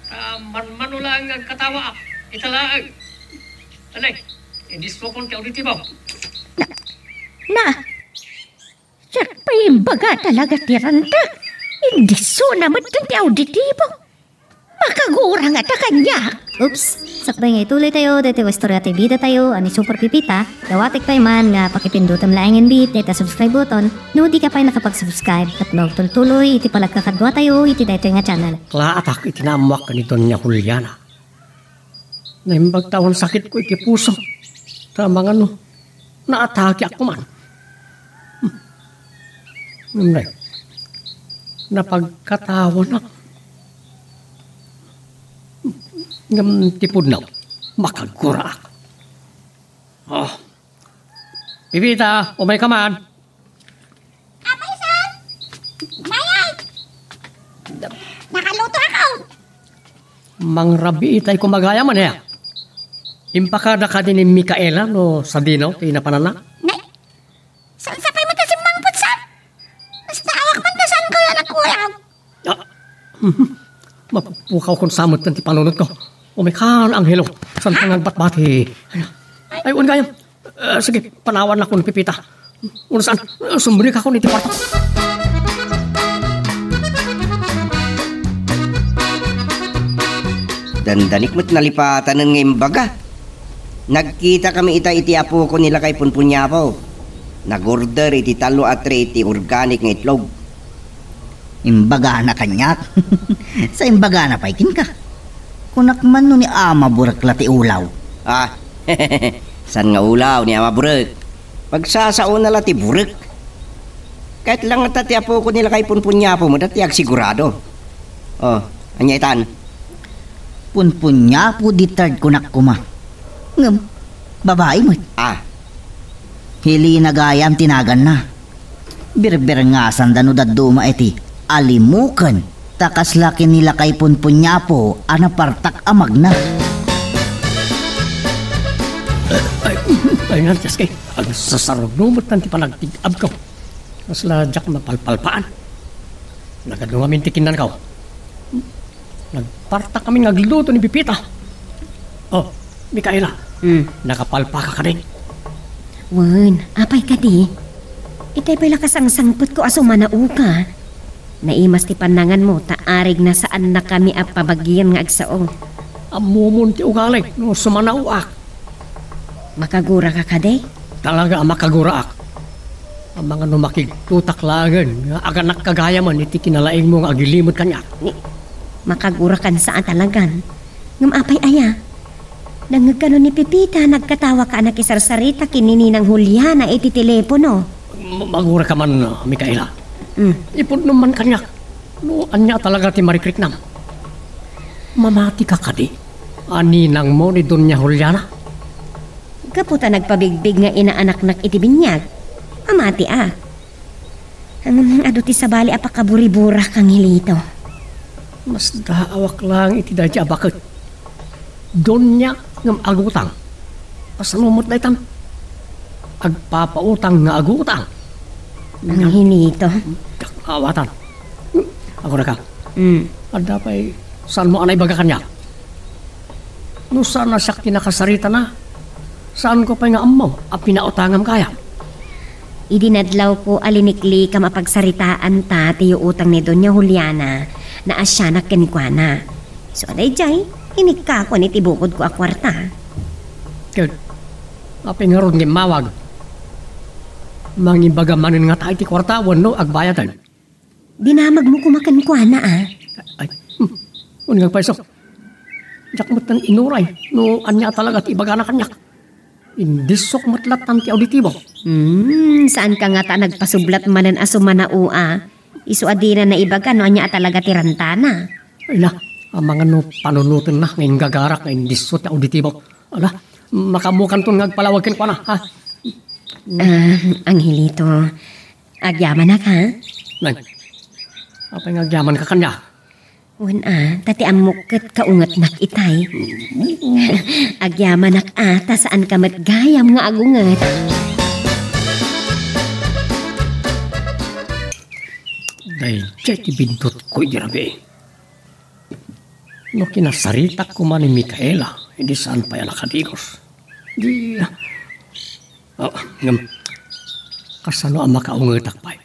Ta manmano laeng nga agkatawaak. Ita laeng. Anay, indiskokon ti auditibo. Na, siak pay imbaga talaga ti ranta. Indissona met ti auditibo. Makagura ngata kaniak. Oops! Sakbay nga ituloy tayo, daytoy nga istorya ti bida tayo, a ni Super Pipita, dawatek pay man nga pakipindutem laeng nga bit dayta subscribe button, no di ka pay nakapag-subscribe, tapno agtultuloy iti panagkakadua tayo iti daytoy nga channel. Klaatak iti naammoak ken ni Doña Juliana. Naimbag ta awan sakitko iti puso. Ta mangano, naatakeak koman. Hmm. Ngem nay, napagkatawanak. Ngem ti pudno, makaguraak. Oh. Pipita, umay ka man. Apay, sir? Mayay! Nakaluto ako! Mangrabii tay kumagayam, ania? Impakada kadi ni Micaela no sadino ti napananna? Nay, saan sa pay mo ta simmangpet, sir? Basta awak man ta saan ko yan nagkulang. Ah, mapupukawkon sa met ti panunotko. Umikan, Angelo. Saan ka nagbatbati? Ay, wen gayam. Ah, sige, panawanakon ni Pipita. Unasan, ah, sumrikakon iti kwarto. Dandanik met nalipatanen nga imbaga. Nagkitakami ita iti apoko ni Lakay Punpunyapo. Nag-order iti tallo a tray ti organic nga itlog. Imbagana kaniak. Sa imbagana pay kenka. Kunak man no ni Ama Burek la ti ulaw. Ah, saan nga ulaw ni Ama Burek? Pagsasaona la ti burek. Ket la ngata ti apoko ni Lakay Punpunyapo met ti agsigurado. Oh, ania itan? Punpunyapo di third kunak koma. Ngem, babai met. Ah. Helena gayam ti naganna. Birbirngasanda no dadduma iti alimuken, ta kasla ken ni Lakay Punpunyapo a napartak a magna. Ay, ay, ngartas kay, agsasarunumot tan ti panagtig-abko. Kasla diak mapalpalpaan. Nagadu ngamin ti kinnanko. Nagpartak kami nga agluto ni Pipita. Oh, Micaela. Hmm. Nakapalpaka kadin? Wen, apay kadi? Itay pay la kasangsangpetko a sumanaoka. Naimas ti pannanganmo ta arigna saannakami a pabagian nga agsao. Ammomon ti ugalim no sumanaoak. Makaguraka kadi? Talaga a makaguraak. Amangan no makigtutak laengen nga aganakka gayamen iti kinalaingmo nga agilimud kaniak. Ni, makagurakan sa a talagan. Ngem apay aya? Nangngegka no ni Pipita, nagkatawaka a nakisarsarita ken ni Ninang Juliana iti telepono. Ma-, maguraka man, Micaela. Mm. Ipudnom man kaniak. No ania talaga ti marikriknam? Mamatika kadi a ninangmo ni Doña Juliana? Gapu ta nagpabigbig nga inaanaknak iti biniag, mamatiak. Ngem adu ti sabali a pakaburibura, Angelito. Masdaawak laeng iti daydi a baket. Doña ngem agutang. Kasano met daytan? Agpapautang nga agutang. Angelito. Kaklawatan. Aguraka. Mm. Adda pay saanmo a naibaga kaniak? No saan a siak ti nakasaritana, saanko pay nga ammo a pinautangam gayam. Idi nadlawko a liniklikam a pagsaritaanta ti yuutang ni Doña Juliana, naasianak kenkuana. So, daydiay, inikkakon iti bukodko a kuarta. Ket, apay ngarud nga immawag? Mangibaga manen ngata iti kuarta wenno agbayaden? Dinamagmo koma kenkuana, a. Ay, hmm. Wen nga payso. Diak met inuray no ania talaga ti ibagana kaniak. Indissok met lattan ti auditibo. Hmm, saanka ngata a nagpasublat manen a sumanao, a. Isu a dina naibaga no ania a talaga ti rantana. Ay na, amangan no panunotenna nga inggagarak nga indisso ti auditibo. Ala, makaammokanton nga agpalawag kenkuana, ha? Ah, Angelito, agyamanak, ha? Nay, apay nga agyamanka kaniak? Wen a, ta ti ammok ket kaungetnak itay. Agyamanak a, ta saanka met gayam nga agunget. Ay, diay ti biddutko idi rabii. No kinasaritak koma ni Micaela, idi saan pay a nakadigos. Di, ah, ngem, kasano a makaungetak pay?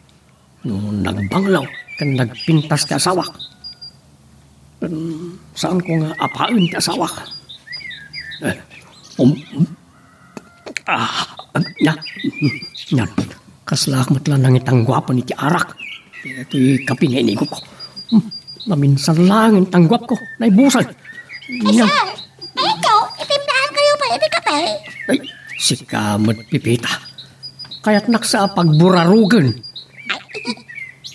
No nagbanglaw ken nagpintas ti asawak. Ken saanko nga apaen ti asawak. Eh, um, ah, nya, nya, kaslaak met la nangitangguapen iti arak. Iti kape nga inigupko. Hmm, naminsan laeng intangguapko, naibusay. Ay, nya, sir, ay, ikaw, itimplaankayo pay iti kape? Ay, sika met, Pipita. Kayatnak sa a pagburarugen.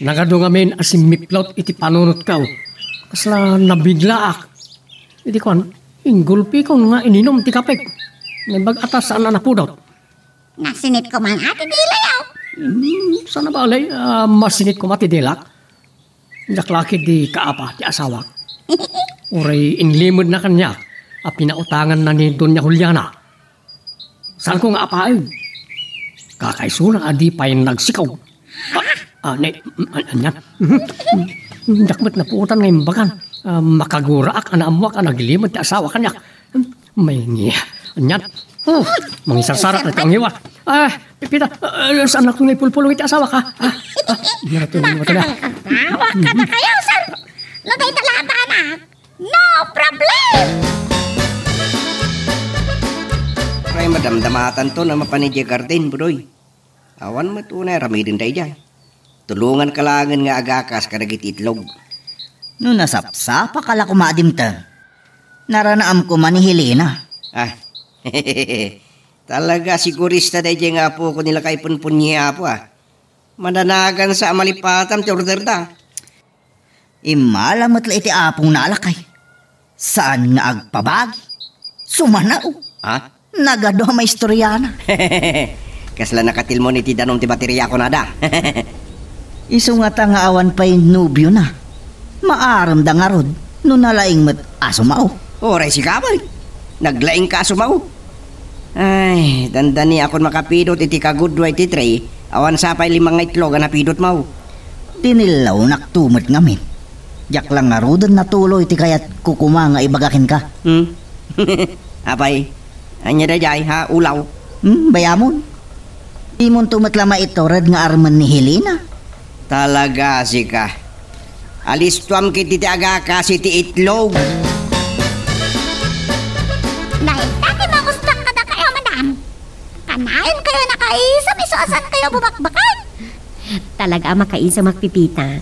Nagadu ngamin a simmiplot iti panunotko. Kasla nabiglaak. Idi kuan, inggulpikon nga ininum ti kapek. Naimbag a ta saan a napudot. Nasinit koma nga ti dilayo. Hmm, saan a bale, ah, masinit koma ti dilak. Diak la ketdi kaapa ti asawak. Uray inlimedna kaniak a pinautanganna ni Doña Juliana. Saanko nga apaen? Kakaisuna a di pay nagsikaw. Ah, ah, ne, an-, ania? Diak met napuotan nga imbagan. Ah, makaguraak a naammoak a naglimed ti asawa kaniak. May ngi-, ania? Oh, mangisarsarak na ti anggiwa. Ah, Pipita, ah, saannak nga ipulpulong iti asawak, ha? Ah, ah, ania to, ania to na? Makakagawak kadakayo, sir. No dayta laeng anak, no problem! Uray madamdamatanto no mapan idiay garden, Budoy. Awan met unay aramiden daydiay. Tulonganka laengen nga agakas kadagiti itlog. No nasapsapaka la koma a dimteng, naranaam koma ni Helena. Ah, talaga sigurista daydiay nga apoko ni lakay punpun ni Apo, ah. Mananagansa a malipatam ti orderda. Immala met la iti apongna a lakay. Saan nga agpabagi. Sumanao. Ha? Nagadu a maistoriana. Kasla nakatilmon iti danum ti bateria kunada. Isu ngata nga awan pay nobiona. Maaremda ngarud no nalaing met a sumao. Uray sika pay. Naglaingka a sumao. Ay, dandaniakon makapidot iti kagudua iti tray, awan sa pay lima nga itlog a napidotmo. Dinillawnak to met ngamin. Diak la ngaruden natuloy ti kayatko koma nga ibaga kenka. Hmm? Apay, ania daydiay, ha, ulaw? Hmm, bayamon. Dimonto met la maitured nga armen ni Helena. Talaga, sika. Alistoam ketdi ti agakas iti itlog. Dayta ti magustuak kadakayo, madam. Kanayon kayo nakaisem isu a saan kayo bubakbakan. Talaga a makaisem, Pipita.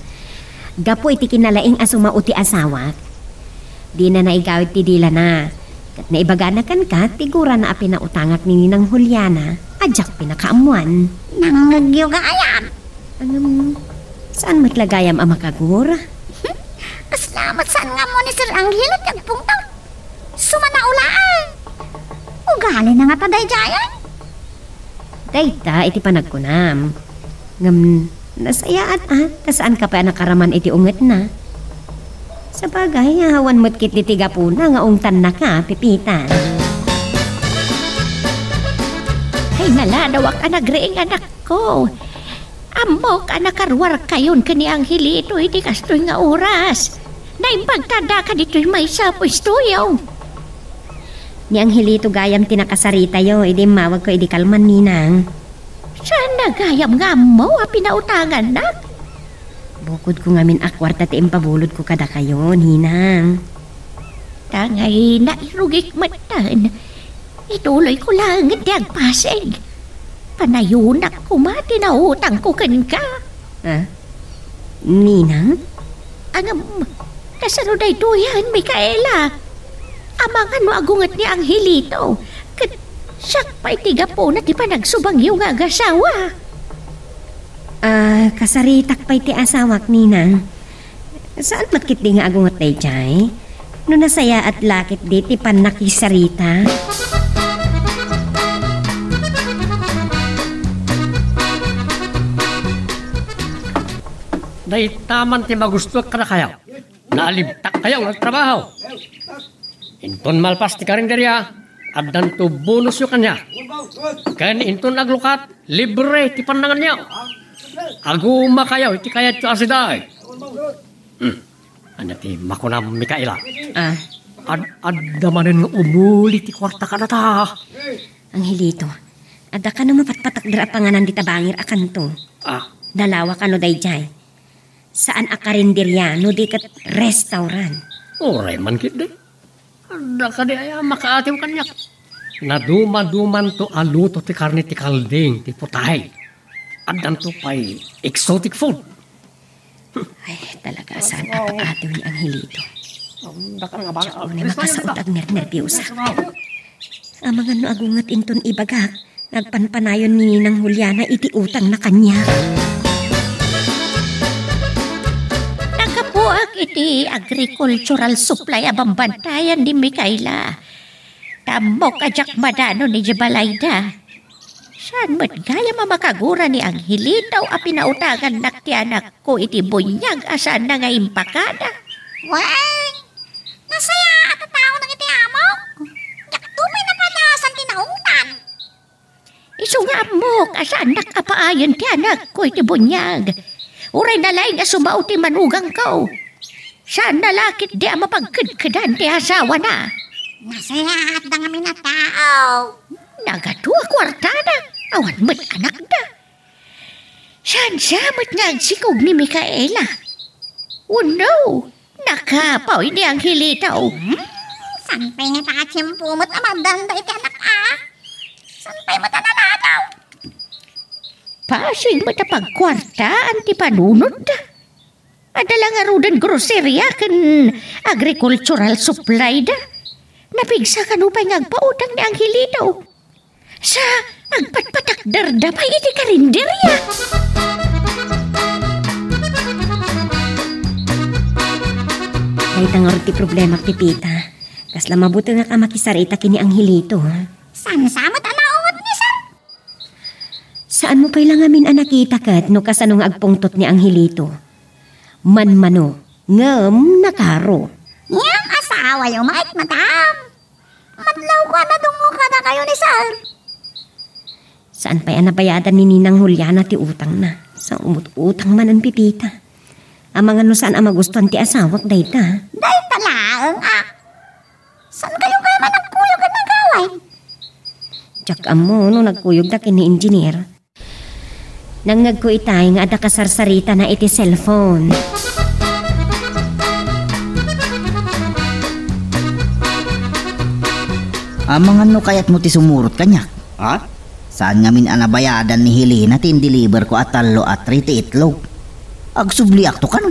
Gapu iti kinalaing a sumao ti asawak, dina naigawid ti dilana. Ket naibagana kenka ti gurana a pinautangak ni Ninang Juliana a diak pinakaammuan. Nangngegyo gayam. Ngem, saan met la gayam a makagur? Kasla met saan nga ammo ni Sir Angelo ti agpungtot. Sumanao laeng. Ugalina ngata daydiay? Dayta iti panagkunam. Ngem, nasayaat a, ta saanka pay a nakaraman iti ungetna. Sabagay, awan met ketdi ti gapuna nga ungtannaka, Pipita. Ay, naladawak a nagriing, anakko. Ammok a nakaruarkayon ken ni Angelito iti kastoy nga oras. Naimbag ta addaka ditoy maysa a puestoyo. Ni Angelito gayam ti nakasaritayo idi immawagko idi kalman, Ninang. Saanna gayam nga ammo a pinautangannak? Bukodko ngamin a kuarta ti impabulodko kadakayo, Ninang. Tangay, nairugik metten. Ituloyko laengen ti agpasig. Panayonak koma ti nautangko kenka. Ah? Ninang? Ngem, kasano daytoyen, Micaela? Amangan no agunget ni Angelito, ket siak pay ti gapuna ti panagsubangyo nga agasawa. Ah, kasaritak pay ti asawak, Ninang. Saan met ketdi nga agunget daydiay? No nasayaat la ketdi ti pannakisarita. Dayta man ti magustuek kadakayo. Naalibtakkayo nga agtrabaho. Inton malpas ti karinderia, addanto bonusyo kaniak. Ken inton aglukat, libre ti pannanganyo. Agumakayo iti kayatyo a sidaay. Hmm. Ania ti makunam, Micaela? Ah. Ad-, adda manen nga umuli ti kuarta kadata. Angelito, adda kano mapatpatakder a panganan dita bangir a kanto? Ah. Dalawa kano daydiay. Saan a karinderia no di ket restaurant. Uray man ketdi. Adda kadi aya makaatiw kaniak? Nadumadumanto a luto ti karne ti kalding ti putahe. Addanto pay exotic food. Ay, talaga, saan a paatiw ni Angelito. Diak unay makasaod agnernerbiusa. Amangan no agunget inton ibagak, nagpanpanayon ni Ninang Juliana iti utangna kaniak. Naggapuak iti agricultural supply a bambantayan ni Micaela. Tammok a diak madano idiay balayda. Saan met gayam a makagura ni Angelito a pinautangannak ti anakko iti buniag a saanna nga impakada? Wen, nasayaat a tao dagiti amok. Diak pay napadasan ti naungtan. Isu nga ammok a saannak a paayen ti anakko iti buniag. Uray nalaing a sumao ti manugangko. Saanna la ketdi a mapagkedkedan ti asawana. Nasayaatda ngamin a tao. Nagadu a kuartana, awan met anakda. Saan sa met nga agsikog ni Micaela? Wenno, nakapaw ni Angelito? Hmm? Saan pay ngata a tiempo met a madanda iti anak a? Saan pay met a naladaw? Pasen met a pagkuartaan ti panunotda. Adda la ngaruden groceria ken agricultural supply da. Napigsa kano pay nga agpautang ni Angelito. Sa agpatpatakderda pay iti karinderia. Dayta ngarud ti problemak, Pepita. Kasla mabutengak a makisarita ken ni Angelito, ha? Saan sa met a naunget ni Sir? Saanmo pay la ngamin a nakita ket no kasano nga agpungtot ni Angelito? Manmano, ngem nakaro. Ngem asawayo met, madam. Madlaw kua a nadunggo kadakayo ni Sir. Saan pay a nabayadan ni Ninang Juliana ti utangna. Sa umut-utang manen, Pepita. Amangan no saan a magustuan ti asawak dayta. Dayta laeng a. Saan kayo kaya man nagkuyog a nagaway? Diak ammo no nagkuyogda ken ni Engineer. Nangngegko itay nga adda kasarsaritana iti cellphone. Amangan no kayatmo ti sumurot kaniak? Ha? Saan ngamin a nabayadan ni Helena ti indeliverko a tallo a tray ti itlog. Agsubliakto kano?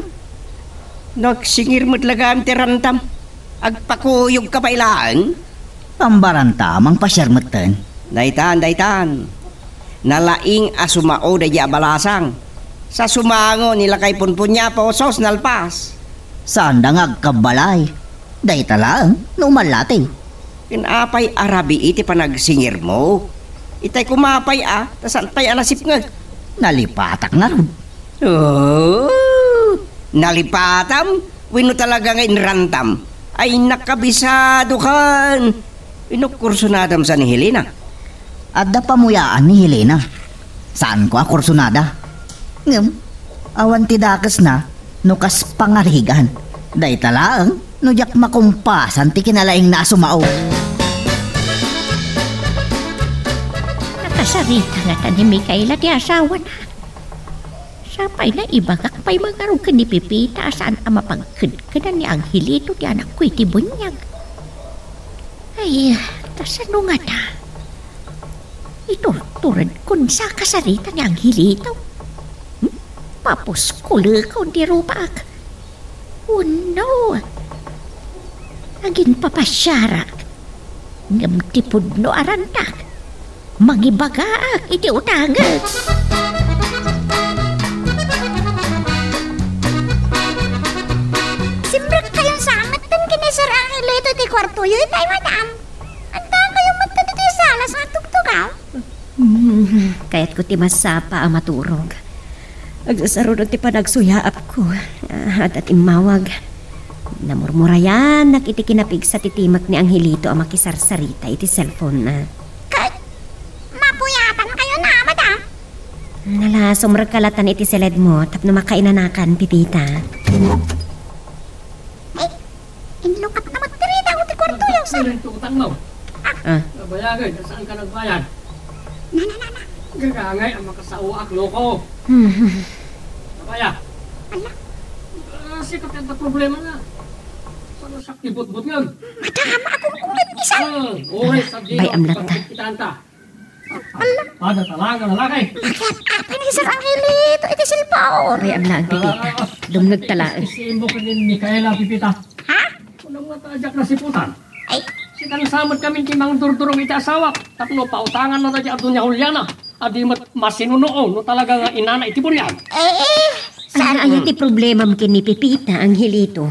Nagsingir met la gayam ti rantam. Agpakuyogka pay laeng? Pambarantamang pasiar metten. Daytan, daytan. Nalaing a sumao daydi a balasang. Sa sumango ni lakay Punpun ni Apo Sos nalpas. Saanda nga agkabbalay. Dayta laeng no umallatiw. Ken apay a rabii ti panagsingirmo? Itay koma pay a, ta saan pay a nasipnget. Nalipatak ngarud. Oh, nalipatam? Wenno talaga nga inrantam? Ay, nakabisado kan. Wenno kursunadam sa ni Helena? Adda pamuyaan ni Helena. Saanko a kursunada. Ngem, awan ti dakesna no kas pangarigan. Dayta laeng no diak makumpasan ti kinalaingna a sumao. Nakasarita ngata ni Micaela ti asawana. Sapay naibagak pay mangarog ken ni Pepita a saan a mapagkedkedan ni Angelito ti anakko iti buniag. Ay, kasano ngata? Iturturedkon sa kasarita ni Angelito. Hmm? Papuskulekon ti rupak. Oh no! Aginpapasiarak. Ngem ti pudno a rantak, mangibagaak iti utangek. Simrekkayon sa metten ken ni Sir Angelito ti kuartoyo, itay, madam. Adda kayo met ditoy sala sa tugtugaw? Hmm, kayatko ti masapa a maturog. Agsasarudot ti panagsuyaapko. Ah, adda timmawag. Namurmurayanak iti kinapigsa ti timek ni Angelito a makisarsarita iti cellphone-na. Ket, mapuyatan kayo na, madam? Nala, sumrekka latan iti siledmo tapno makainanakan, Pepita. Ito utang mo. Ah. Nabayagan, saan ka nagbayad? Na, na, na, na. Gagangay ang makasaoak, loko. Hmm. Nabaya. Ala. Ah, sikat ang problema na. Sana siya ibutbut nga. Madam, ako kung nag-isa. Ah, oras sa Bay, amlat ta. Pagkitaan ta. Ala. Pada talaga, lalaki. Akin, akin, Sir Angelito, iti cellphone. Bay, amla ang pipita. Dumngeg ta laeng. Isimbo ka ni Micaela, pipita. Ha? Unang mata, ajak na siputan. Ay. Sikan samet kami ti mangdurdurong iti asawak. Tapno pautangan na ti adu ni Juliana. Adi met masinuno no talaga nga inana iti bulian. Eh, eh. Saan? Ania ti problemam ken ni Pipita, Angelito?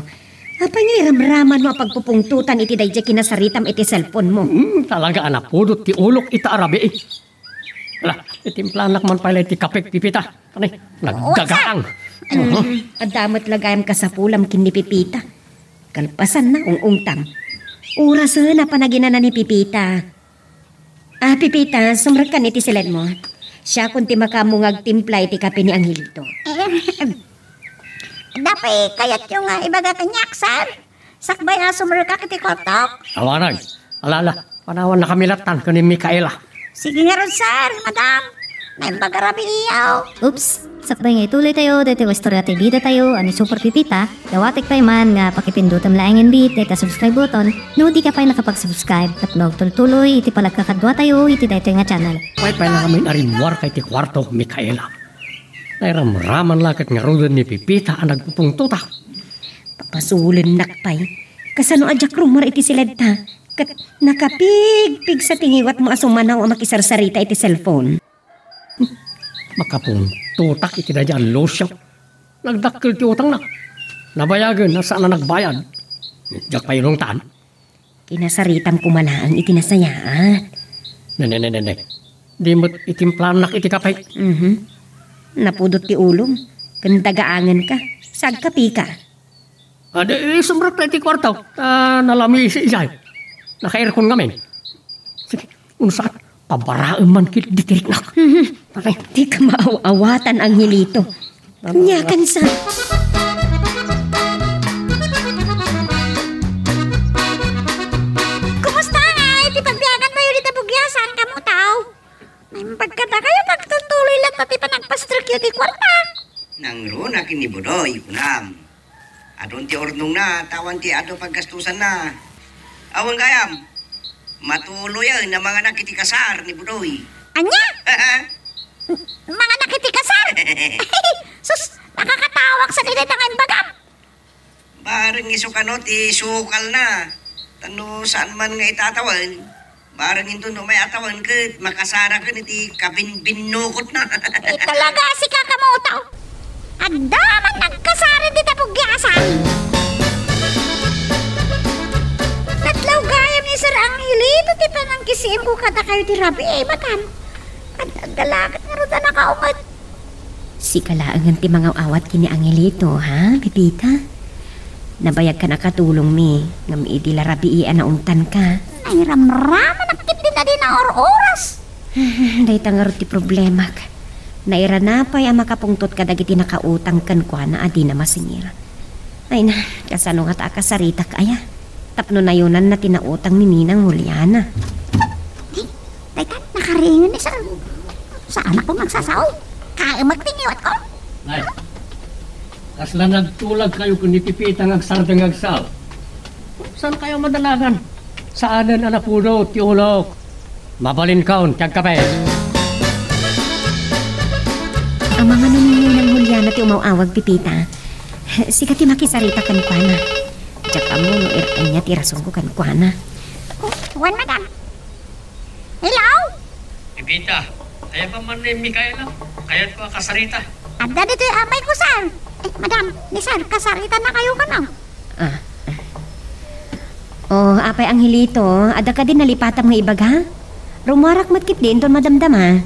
Apay nga iramraman mo a pagpupungtotan iti daydiay kinasaritam iti cellphone mo? Hmm, talaga a napudot ti ulok ita a rabii. Ala, itimplanak man pay la iti kapek, Pipita. Anay, nagdagaang. Mm, adda met la gayam kasapulam ken ni Pipita. Kalpasanna, ung-ungtam. Orasen a panaginana ni Pipita. Ah, Pipita, sumrekkan iti siledmo. Siakon ti makaammo nga agtimpla iti kape ni Angelito. Adda pay kayatyo nga ibaga kaniak, sir? Sakbay a sumrekak iti kuartok. Awanag. Ala, ala. Panawan na kami latan ken ni Micaela. Sige ngarud, sir, madam. Naimbag a rabiiaw. Oops! Sakbay nga ituloy tayo daytoy nga istorya ti bida tayo a ni Super Pipita, dawatek pay man nga pakipindutem laengen bi dayta subscribe button no di ka pay nakapag-subscribe tapno agtultuloy iti panagkakadua tayo iti daytoy nga channel. Pay pay lang amin a rimmuar kay ti kuarto, Micaela. Nairamraman la ket ngaruden ni Pipita a nagpupungtotak. Papasolennak pay. Kasano a diak rummuar iti siledta? Ket nakapigpigsa ti ngiwatmo a sumanaw a makisarsarita iti cellphone. Makapungtotak iti daydiay a Lucio. Nagdakkel ti utangna. Nabayagen a saan a nagbayad. Diak pay inungtan. Kinasaritam koma laeng iti nasayaat. Ne, ne, ne, ne, ne. Di met itimplanak iti kape. Mhm. Napudot ti ulom. Ken dagaangenka. Sagkapika. Adi, sumrekta iti kuarto. Ah, nalamisi idiay. Naka-aircon ngamin. Sige, unsaat? Pabaraem man ket ditiriknak. Mhm. Patay. Di ka maaw-awatan, Angelito. Ania kansa? Kumusta nga iti pagbiagantayo dita bugiasan, kamo tao? Naimbag kadakayo, pagtutuloy latta ti panagpastrekyo ti kuarta. Nangruna ken ni Budoy, kunam. Adun ti urnongna, ta awan ti adu paggastusanna. Awan gayam, matuloyen a manganak iti kasar ni Budoy. Ania? Manganak iti kasar? Sus, nakakatawak sa dayta nga imbagam. Bareng isu kano ti sukalna. Tano saan man nga itatawen, bareng inton umay a tawen ket makasaraken iti kabinbinnukotna. Eh, talaga, sika kamo, tao. Adda man nagkasar dita bugiasan. Natlaw gayam ni Sir Angelito ti panangkisimko kadakayo ti rabii, madam. Adda, adda la ket ngarud a nakaunget. Sika laengen ti mangaw-awat ken ni Angelito, ha, Pepita? Nabayagkan a katulongmi, ngem idi la rabii a naungtanka. Nairamramanak ketdin a di naur-oras. Dayta ngarud ti problemak. Nairana pay a makapungtot kadagiti nakautang kenkuana a dina masingir. Ay na, kasano ngata a kasaritak aya? Tapno nayonanna ti nautang ni Ninang Juliana. Di, dayta, nakaringen ni Sir. Saan ako magsasao? Kaemek ti ngiwatko. Nay, kasla nagtulag kayo ken ni Pipita nga agsardeng nga agsao. Saan kayo madalagan? Saanen a napudo ti ulok. Mabalinkaon ti agkape. Amangan ni Ninang Juliana ti umaw-awag, Pipita. Sika ti makisarita kenkuana. Diak ammo no ir-, ania ti rasonko kenkuana. Wen, madam. Hello? Pipita, aya pa man ni Micaela? Kayatko a kasarita. Adda ditoy amayko, sir. Eh, madam, ni sir, kasaritanna kayo kano? Ah. Oh, apay Angelito, adda kadi nalipatam nga ibaga? Rummuarak met ketdi inton madamdama.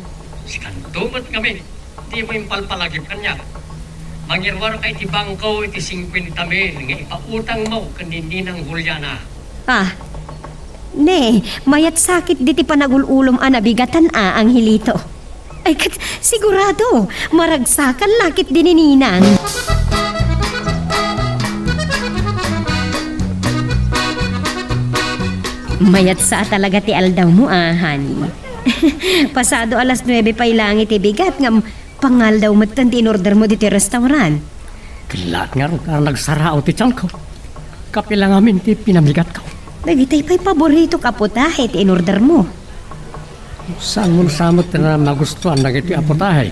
Sikanto met ngamin, dimo impalpalagip kaniak. Mangiruarka iti bangko iti singkuenta mil nga ipautangmo ken ni Ninang Juliana. Ah. Ne, mayat sakit diti panagul-ulom a nabigatan a, Angelito. Ay, ket sigurado, maragsakan la ketdi ni Ninang. Mayat sa a talaga ti aldawmo, a, honey. Pasado alas nuebe pay laeng iti bigat, ngem pangaldaw metten ti inordermo ditoy restaurant. Kellaat ngarud a nagsaraaw ti tianko. Kape la ngamin ti pinamigatko. Dagitoy pay paboritok a putahe ti inordermo. Saan mo sa met a magustuan dagitoy a putahe?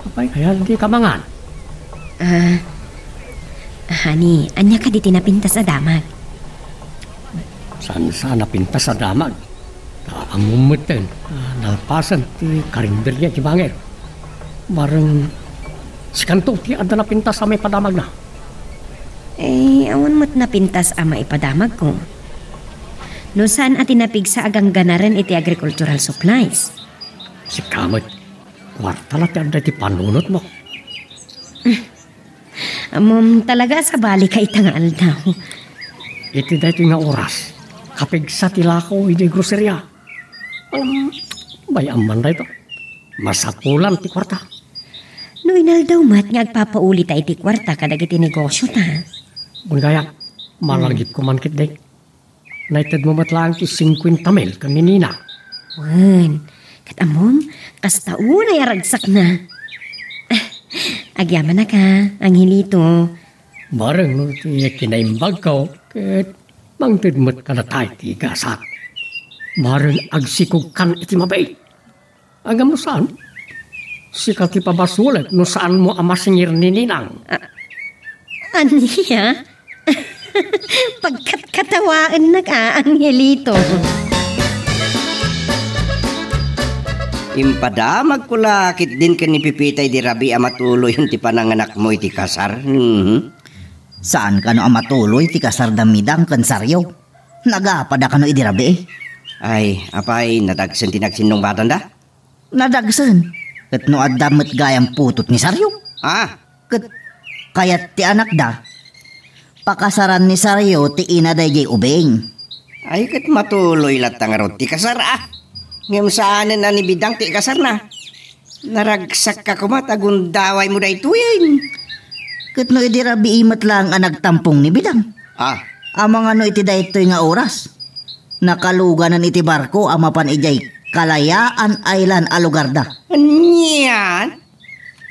Apay, kayat dika mangan? Ah, honey, ania kadi ti napintas a damag? Saan sa napintas a damag? Ta ammom metten, ah, nalpasen ti karinderya ti bangir. Bareng sikanto ti adda napintas a maipadamagna. Eh, awan met napintas a maipadamagko. No saan a ti napigsa a gangganaren iti agricultural supplies. Sika met, kuarta la ti adda iti panunotmo. Ammom talaga a sabali ka ita nga aldaw. Iti daytoy nga oras, kapigsa ti lako iti groceria. Alam, bay-am man dayta. Masapulan ti kuarta. No inaldaw met nga agpapaulita iti kuarta kadagiti negosiota. Wen gayam, malagipko man ketdi. Naitedmo met laeng ti singkuenta mil ken ni Nina. Wen, ket ammom, kasta unay a ragsakna. Ah, agyamanak, Angelito. Bareng no ti kinaimbagko, ket mangted met kadata iti gasat. Bareng agsikogkan iti mabiit. Ngem no saan, sika ti pabasolek no saanmo a masingir ni Ninang. A-, ania? Pagkatkatawaennak, a, Angelito. Impadamagko la ketdin ken ni Pipita idi rabii a matuloyen ti pananganakmo iti kasar. Mhm. Saan kano a matuloy ti kasar da Midang ken Sario? Nagapada kano idi rabii? Ay, apay, nadagsen ti nagsinnungbatanda? Nadagsen. Ket no adda met gayam putot ni Sario? Ah? Ket kayat ti anakda, pakasaran ni Sario ti ina daydiay ubing. Ay, ket matuloy latta ngarud ti kasar, a. Ngem saanen a ni Bidang ti ikasarna. Naragsakka koma ta gundawaymo daytoyen. Ket no idi rabii met laeng a nagtampong ni Bidang? Ah. Amangan no iti daytoy nga oras, nakaluganan iti barko a mapan idiay Kalayaan Island a lugarda. Anian?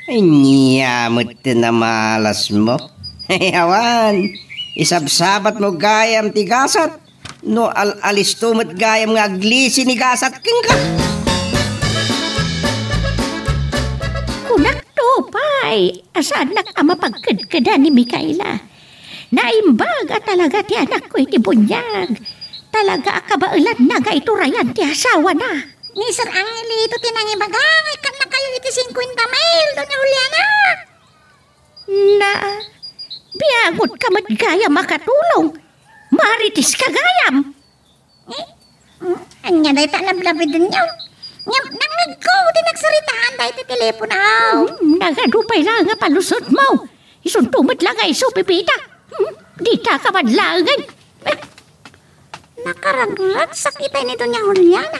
Ania met ti namalasmo? Awan, isabsabatmo gayam ti gasat. No al-alisto met gayam nga aglisi ni gasat kenka. Kunakto pay a saannak a mapagkedkedan ni Micaela. Naimbag a talaga ti anakko iti buniag. Talaga a kabaelanna nga iturayan ti asawana. Ni Sir Angelito ti nangibaga nga ikkannakayo iti singkuenta mil, Doña Juliana. Na, biangotka met gayam a katulong. Marites ka gayam. Eh, mm, ania dayta a lablabidenyo? Ngem nangngegko ti nagsaritaan dayta telepono. Hmm, nagadu pay la nga palusotmo. Isunto met la nga isu, Pepita. Hmm, dita ka man laengen. Eh, nakaragragsak itay ni Doña Juliana.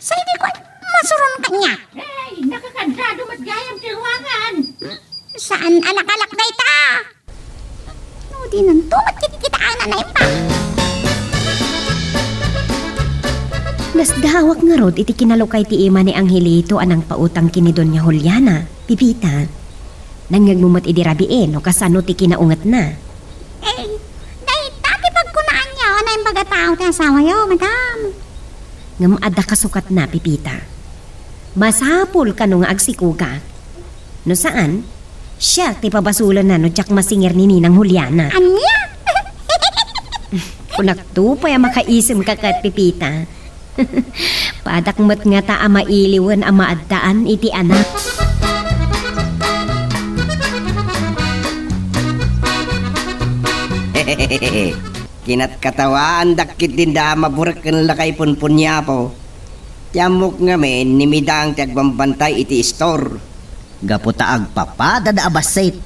Say di ko masuron kaniak. Hey, nakakandado met gayam ti ruangan. Hmm, saan a nakalak dayta? No dinanto met kitkitaanna imbag. Nasdaawak ngarud iti kinalukay ti ima ni Angelito a nangpautang ken ni Doña Juliana, Pepita. Nangngegmo met idi rabii no kasano ti kinaungetna. Eh, dayta ti pagkunaanyo a naimbag a tao ti asawayo, madam. Ngem adda kasukatna, Pepita. Masapul kano nga agsikogak. No saan, siak ti pabasolenna no diak masingir ni Ninang Juliana. Ania? Kunakto pay a makaisemka ket, Pepita. Padak met ngata a mailiwen a maaddaan iti anak. Kinatkatawaandak ketdin da a maburek ken lakay punpuniapo. Ti ammok ngamin, ni Midang ti agbambantay iti istor. Gapu ta agpapadada a bassit.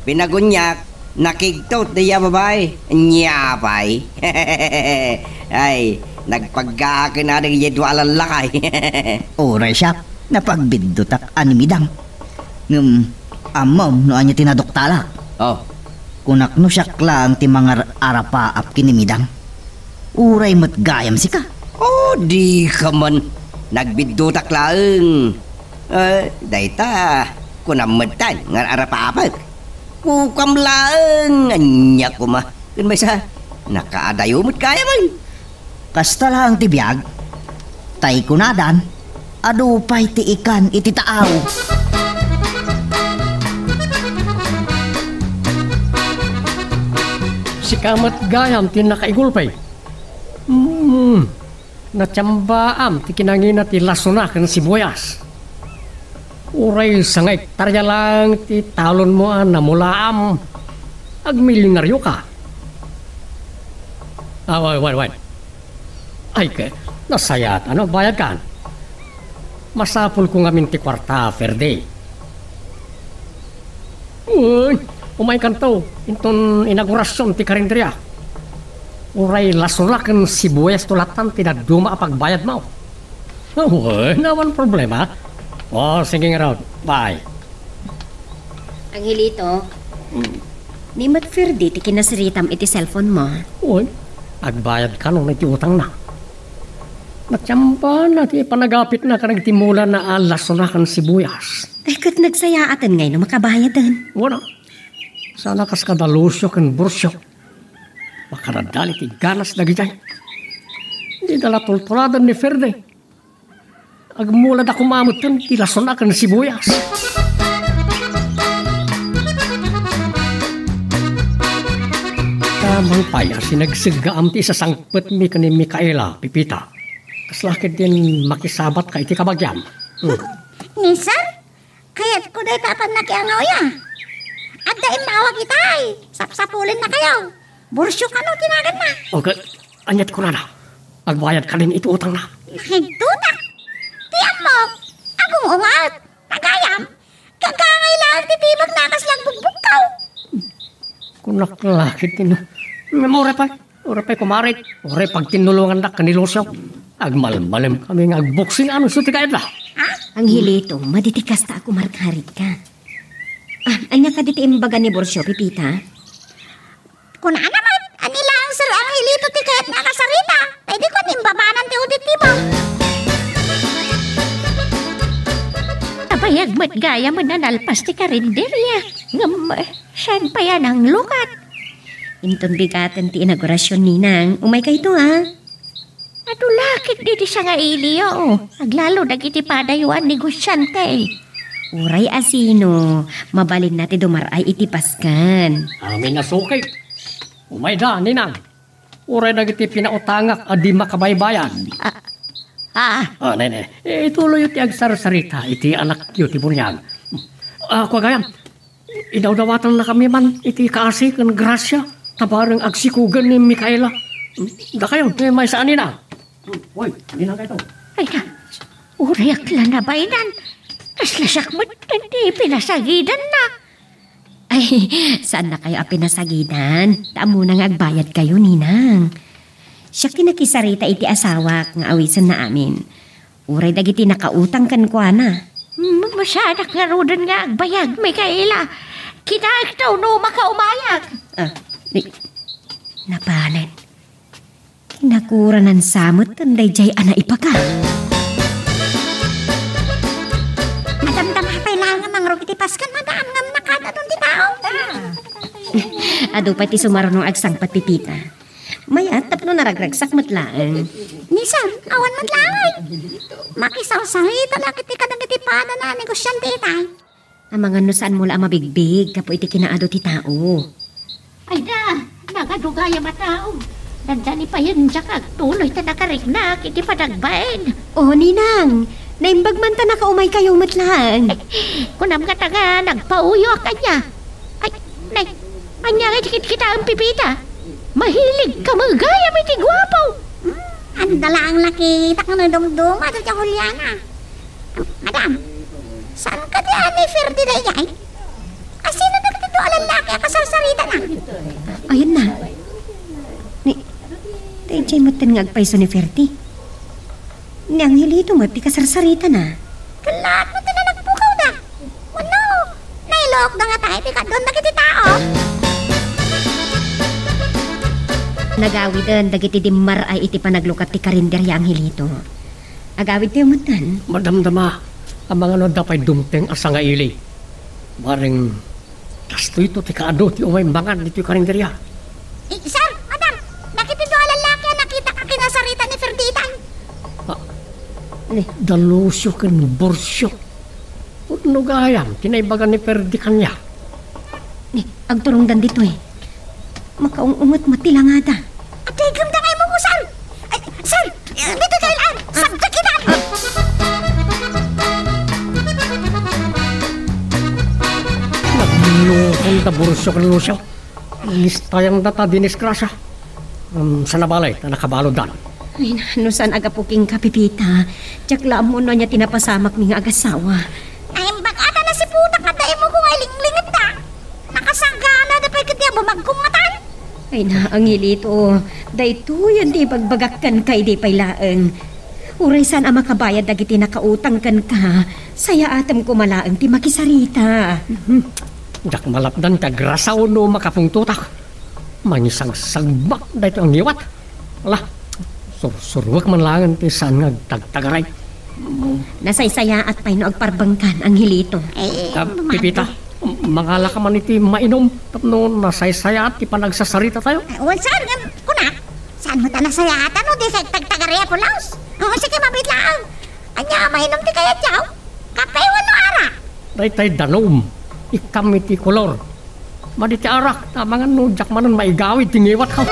Pinaguniak, nakigtot daydiay a babai. Nia pay. Ay, nagpaggaaken adik daydiay dua a lallakay. Uray siak, napagbiddutak a ni Midang. Ngem, ammom no ania ti naduktalak? Oh. Kunak no siak laeng ti mangar-arapaap ken ni Midang. Uray met gayam sika. O, dika man. Nagbiddutak laeng. Eh, dayta, kunam metten nga ar-arapapek. Kukam laeng, ania koma. Ken maysa, nakaadayo met gayam, ay. Kasta laeng ti biag. Tay kunadan, adu pay ti ikan iti taaw. Sika met gayam ti nakaigulpi. Hmm, natiambaam ti kinangina ti lasona ken sibuyas. Uray sangahektarya laeng ti talonmo a namulaam, agmilyonarioka. Ah, wen, wen, wen. Ay, ke, nasayaat a no, agbayadkan. Masapulko ngamin ti kuarta, Ferdy. Uy, umaykanto, inton inaugurasion ti karinderia. Uray lasona ken sibuyasto lattan ti dadduma a pagbayadmo. Uy, awan problema. O, sige ngarud. Bye. Angelito, ni met Ferdy ti kinasaritam iti cellphone mo. Uy, agbayad kano iti utangna. Natiambana ti panagapitna kadagiti mulana a lasona ken sibuyas. Ay, ket nagsayaaten ngay no makabayaden. Wala. Sana kas kada Lucio ken Burcio. Makadadal iti ganas dagidiay. Dida la tultuladen ni Ferdy. Agmulada koma metten ti lasona ken sibuyas. Amangan pay a sinagseggaam ti isasangpetmi ken ni Micaela, Pepita. Kasla ketdin makisabatka iti kabagiam. Hmm. Ni sir, kayatko dayta a pannakiangawya. Adda immawag itay. Sapsapulennakayo. Burcio kano ti naganna. Okay. Aniat kunana? Agbayad kanin iti utangna. Nahigdutak. Ti ammok, agung-ungat, nagayam, gagangay laeng ti tibagna a kasla agbugbugkaw. Kunak la ketdin. Uray pay, uray pay, kumare, uray pagtinnulongandak ken ni Lucio. Agmalmalem kami nga agboksing, ano so ti kayatda? Ha? Angelito, madi ti kasta a kumarkarit ka. Ah, ania kadi ti imbaga ni Burcio, Pepita? Kunana met, ania laeng Sir Angelito ti kayatna a kasarita, ta idi kua, imbabanan ti udittibo. Nabayag met gayam a nalpas ti karinderia. Ngem, eh, saan pay a nanglukat? Inton bigaten ti inaugurasion, Ninang, umaykayto, a. Adu la ketdi ti sangailiyo. Aglalo dagiti padayoan negosiante. Uray a sino, mabalinna ti dumar-ay iti pasken. Amin a suki. Umayda, Ninang. Uray dagiti pinautangak a di makabaybayad. Ah, ah. Ah, nene. Eh, ituloyyo ti agsarsarita iti anakyo ti buniag. Ah, kua gayam, idawdawatennakami man iti kaasi ken grasia ta bareng agsikogen ni Micaela. Dakayo, eh, maysa a Ninang. Uy, Ninang kayto. Ay na, uray ak la nabaynan. Kasla siak met ti pinasagidanna. Ay, saannakayo a pinasagidan. Ta ammona nga agbayadkayo, Ninang. Siak ti nakisarita iti asawak nga awisenna amin. Uray dagiti nakautang kenkuana. M-, masaanak ngaruden nga agbayag, Micaela. Kitaek ta uno makaumayag. Ah, ni-, napanen. Kinakuranan sa met daydiay a naipaga. Madamdama pay laeng a mangrugit ti pasken, madam, ngem nakaad-adun ti tao. Adu pay ti sumaruno nga agsangpet, Pepita. Mayat tapno naragragsak met laeng. Ni sir, awan met laeng. Makisarsarita la ket ti kadagiti padana a negosiante itay. Amangan no saanmo la a mabigbig gapu iti kinaadu ti tao. Ay na, nagadu gayam a tao. Dandani pay diak agtuloy ta nakariknak iti panagbain. O, Ninang, naimbag man ta nakaumaykayo met laeng. Kunam ngata nga nagpauyoak ania. Ay, nay, ania nga iti kitkitaem, Pepita? Mahilig ka met gayam iti guapo. Hmm, adda laeng nakitak nga nadumduma, Tia Juliana. Madam, saan kadi a ni Ferdy daydiay? Asino dagiti dua a lallaki a kasarsaritana? Ayan na. Ni, daydiay metten nga agpayso ni Ferdy. Ni Angelito met ti kasarsaritana. Kellaat met ti nanagpukawda. Wenno, nailokda ngata iti kaduan dagiti tao? Nagawiden dagiti dimmar-ay iti panaglukat ti karinderia, Angelito. Agawidtayo metten. Madamdama, amangan no adda pay dumteng a sangaili. Bareng, kastoyto ti kaadu ti umay mangan ditoy karinderia. Eh, sir, madam, dagiti dua a lallaki a nakitak a kinasarita ni Ferdita. Ah, ni, da Lucio ken Borcio. Pudno gayam ti naibaga ni Ferdi kaniak. Ni, agturongdan ditoy. Makaung-unget met ti langada. Adda igem da nga imuko, sir. Ay, sir, ditoy kayo, ah, sabtak ita. Naglulukong da Borcio ken Lucio. Listayanda ta dinisgrasya. Um, saan a balay ta nakabaluddan. Ay, no saan a gapu kenka, Pepita, diak la ammo no ania ti napasamakmi nga agasawa. Ay, imbag ata nasiputak nga daymo ko nga ilinglingit da. Nakasagana da pay ket di a bumagkong matan. Ay na, Angelito, daytoy ti ibagbagak kenka idi pay laeng. Uray saan a makabayad dagiti nakautang kenka, sayaatem koma laeng ti makisarita. Mhm. Diak malapdan ti agrasao no makapungtotak. Mangisagsagbak daytoy a ngiwat. Ala, sursuruek man laeng ti saan nga agtagtagaray. Nasaysayaat pay no agparbengkan, Angelito. Eh, Ah, Pepita, mangala ka man iti mainum tapno nasaysayaat ti panagsasarita tayo. Eh, wen, sir, ngem, kuna, saan mo ta nasayaatan no di sa agtagtagaray a pulaos? Oo, sige, mabit laeng. Ania a mainum ti kayatyo? Kape wenno arak? Daytay danum. Ikkam iti kolor. Madi ti arak, ta amangan no diak manen maigawid ti ngiwatko.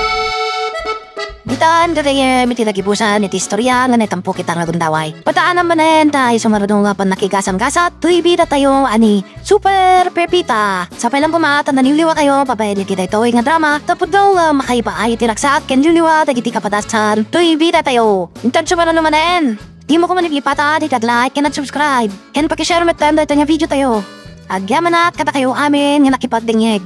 Ditan gagayem iti nagibusan iti istorya nga naitampok ita nga gundaway. Padaanam manen ta isu nga rudong nga pannakigasam-gasat, toy bidatayo a ni Super Pepita. Sapay lang koma ta naliwliwatayo babaen iti daytoy nga drama, tapno nga makaipaay iti ragsak ken liwliwa dagiti kapadasan, toy bidatayo. Intan sumaruno manen. Dimo koma lipatan ti nag-like ken nag-subscribe ken pakishare metten daytoy nga video tayo. Agyamanak kadakayo amin nga nakipagdengngeg.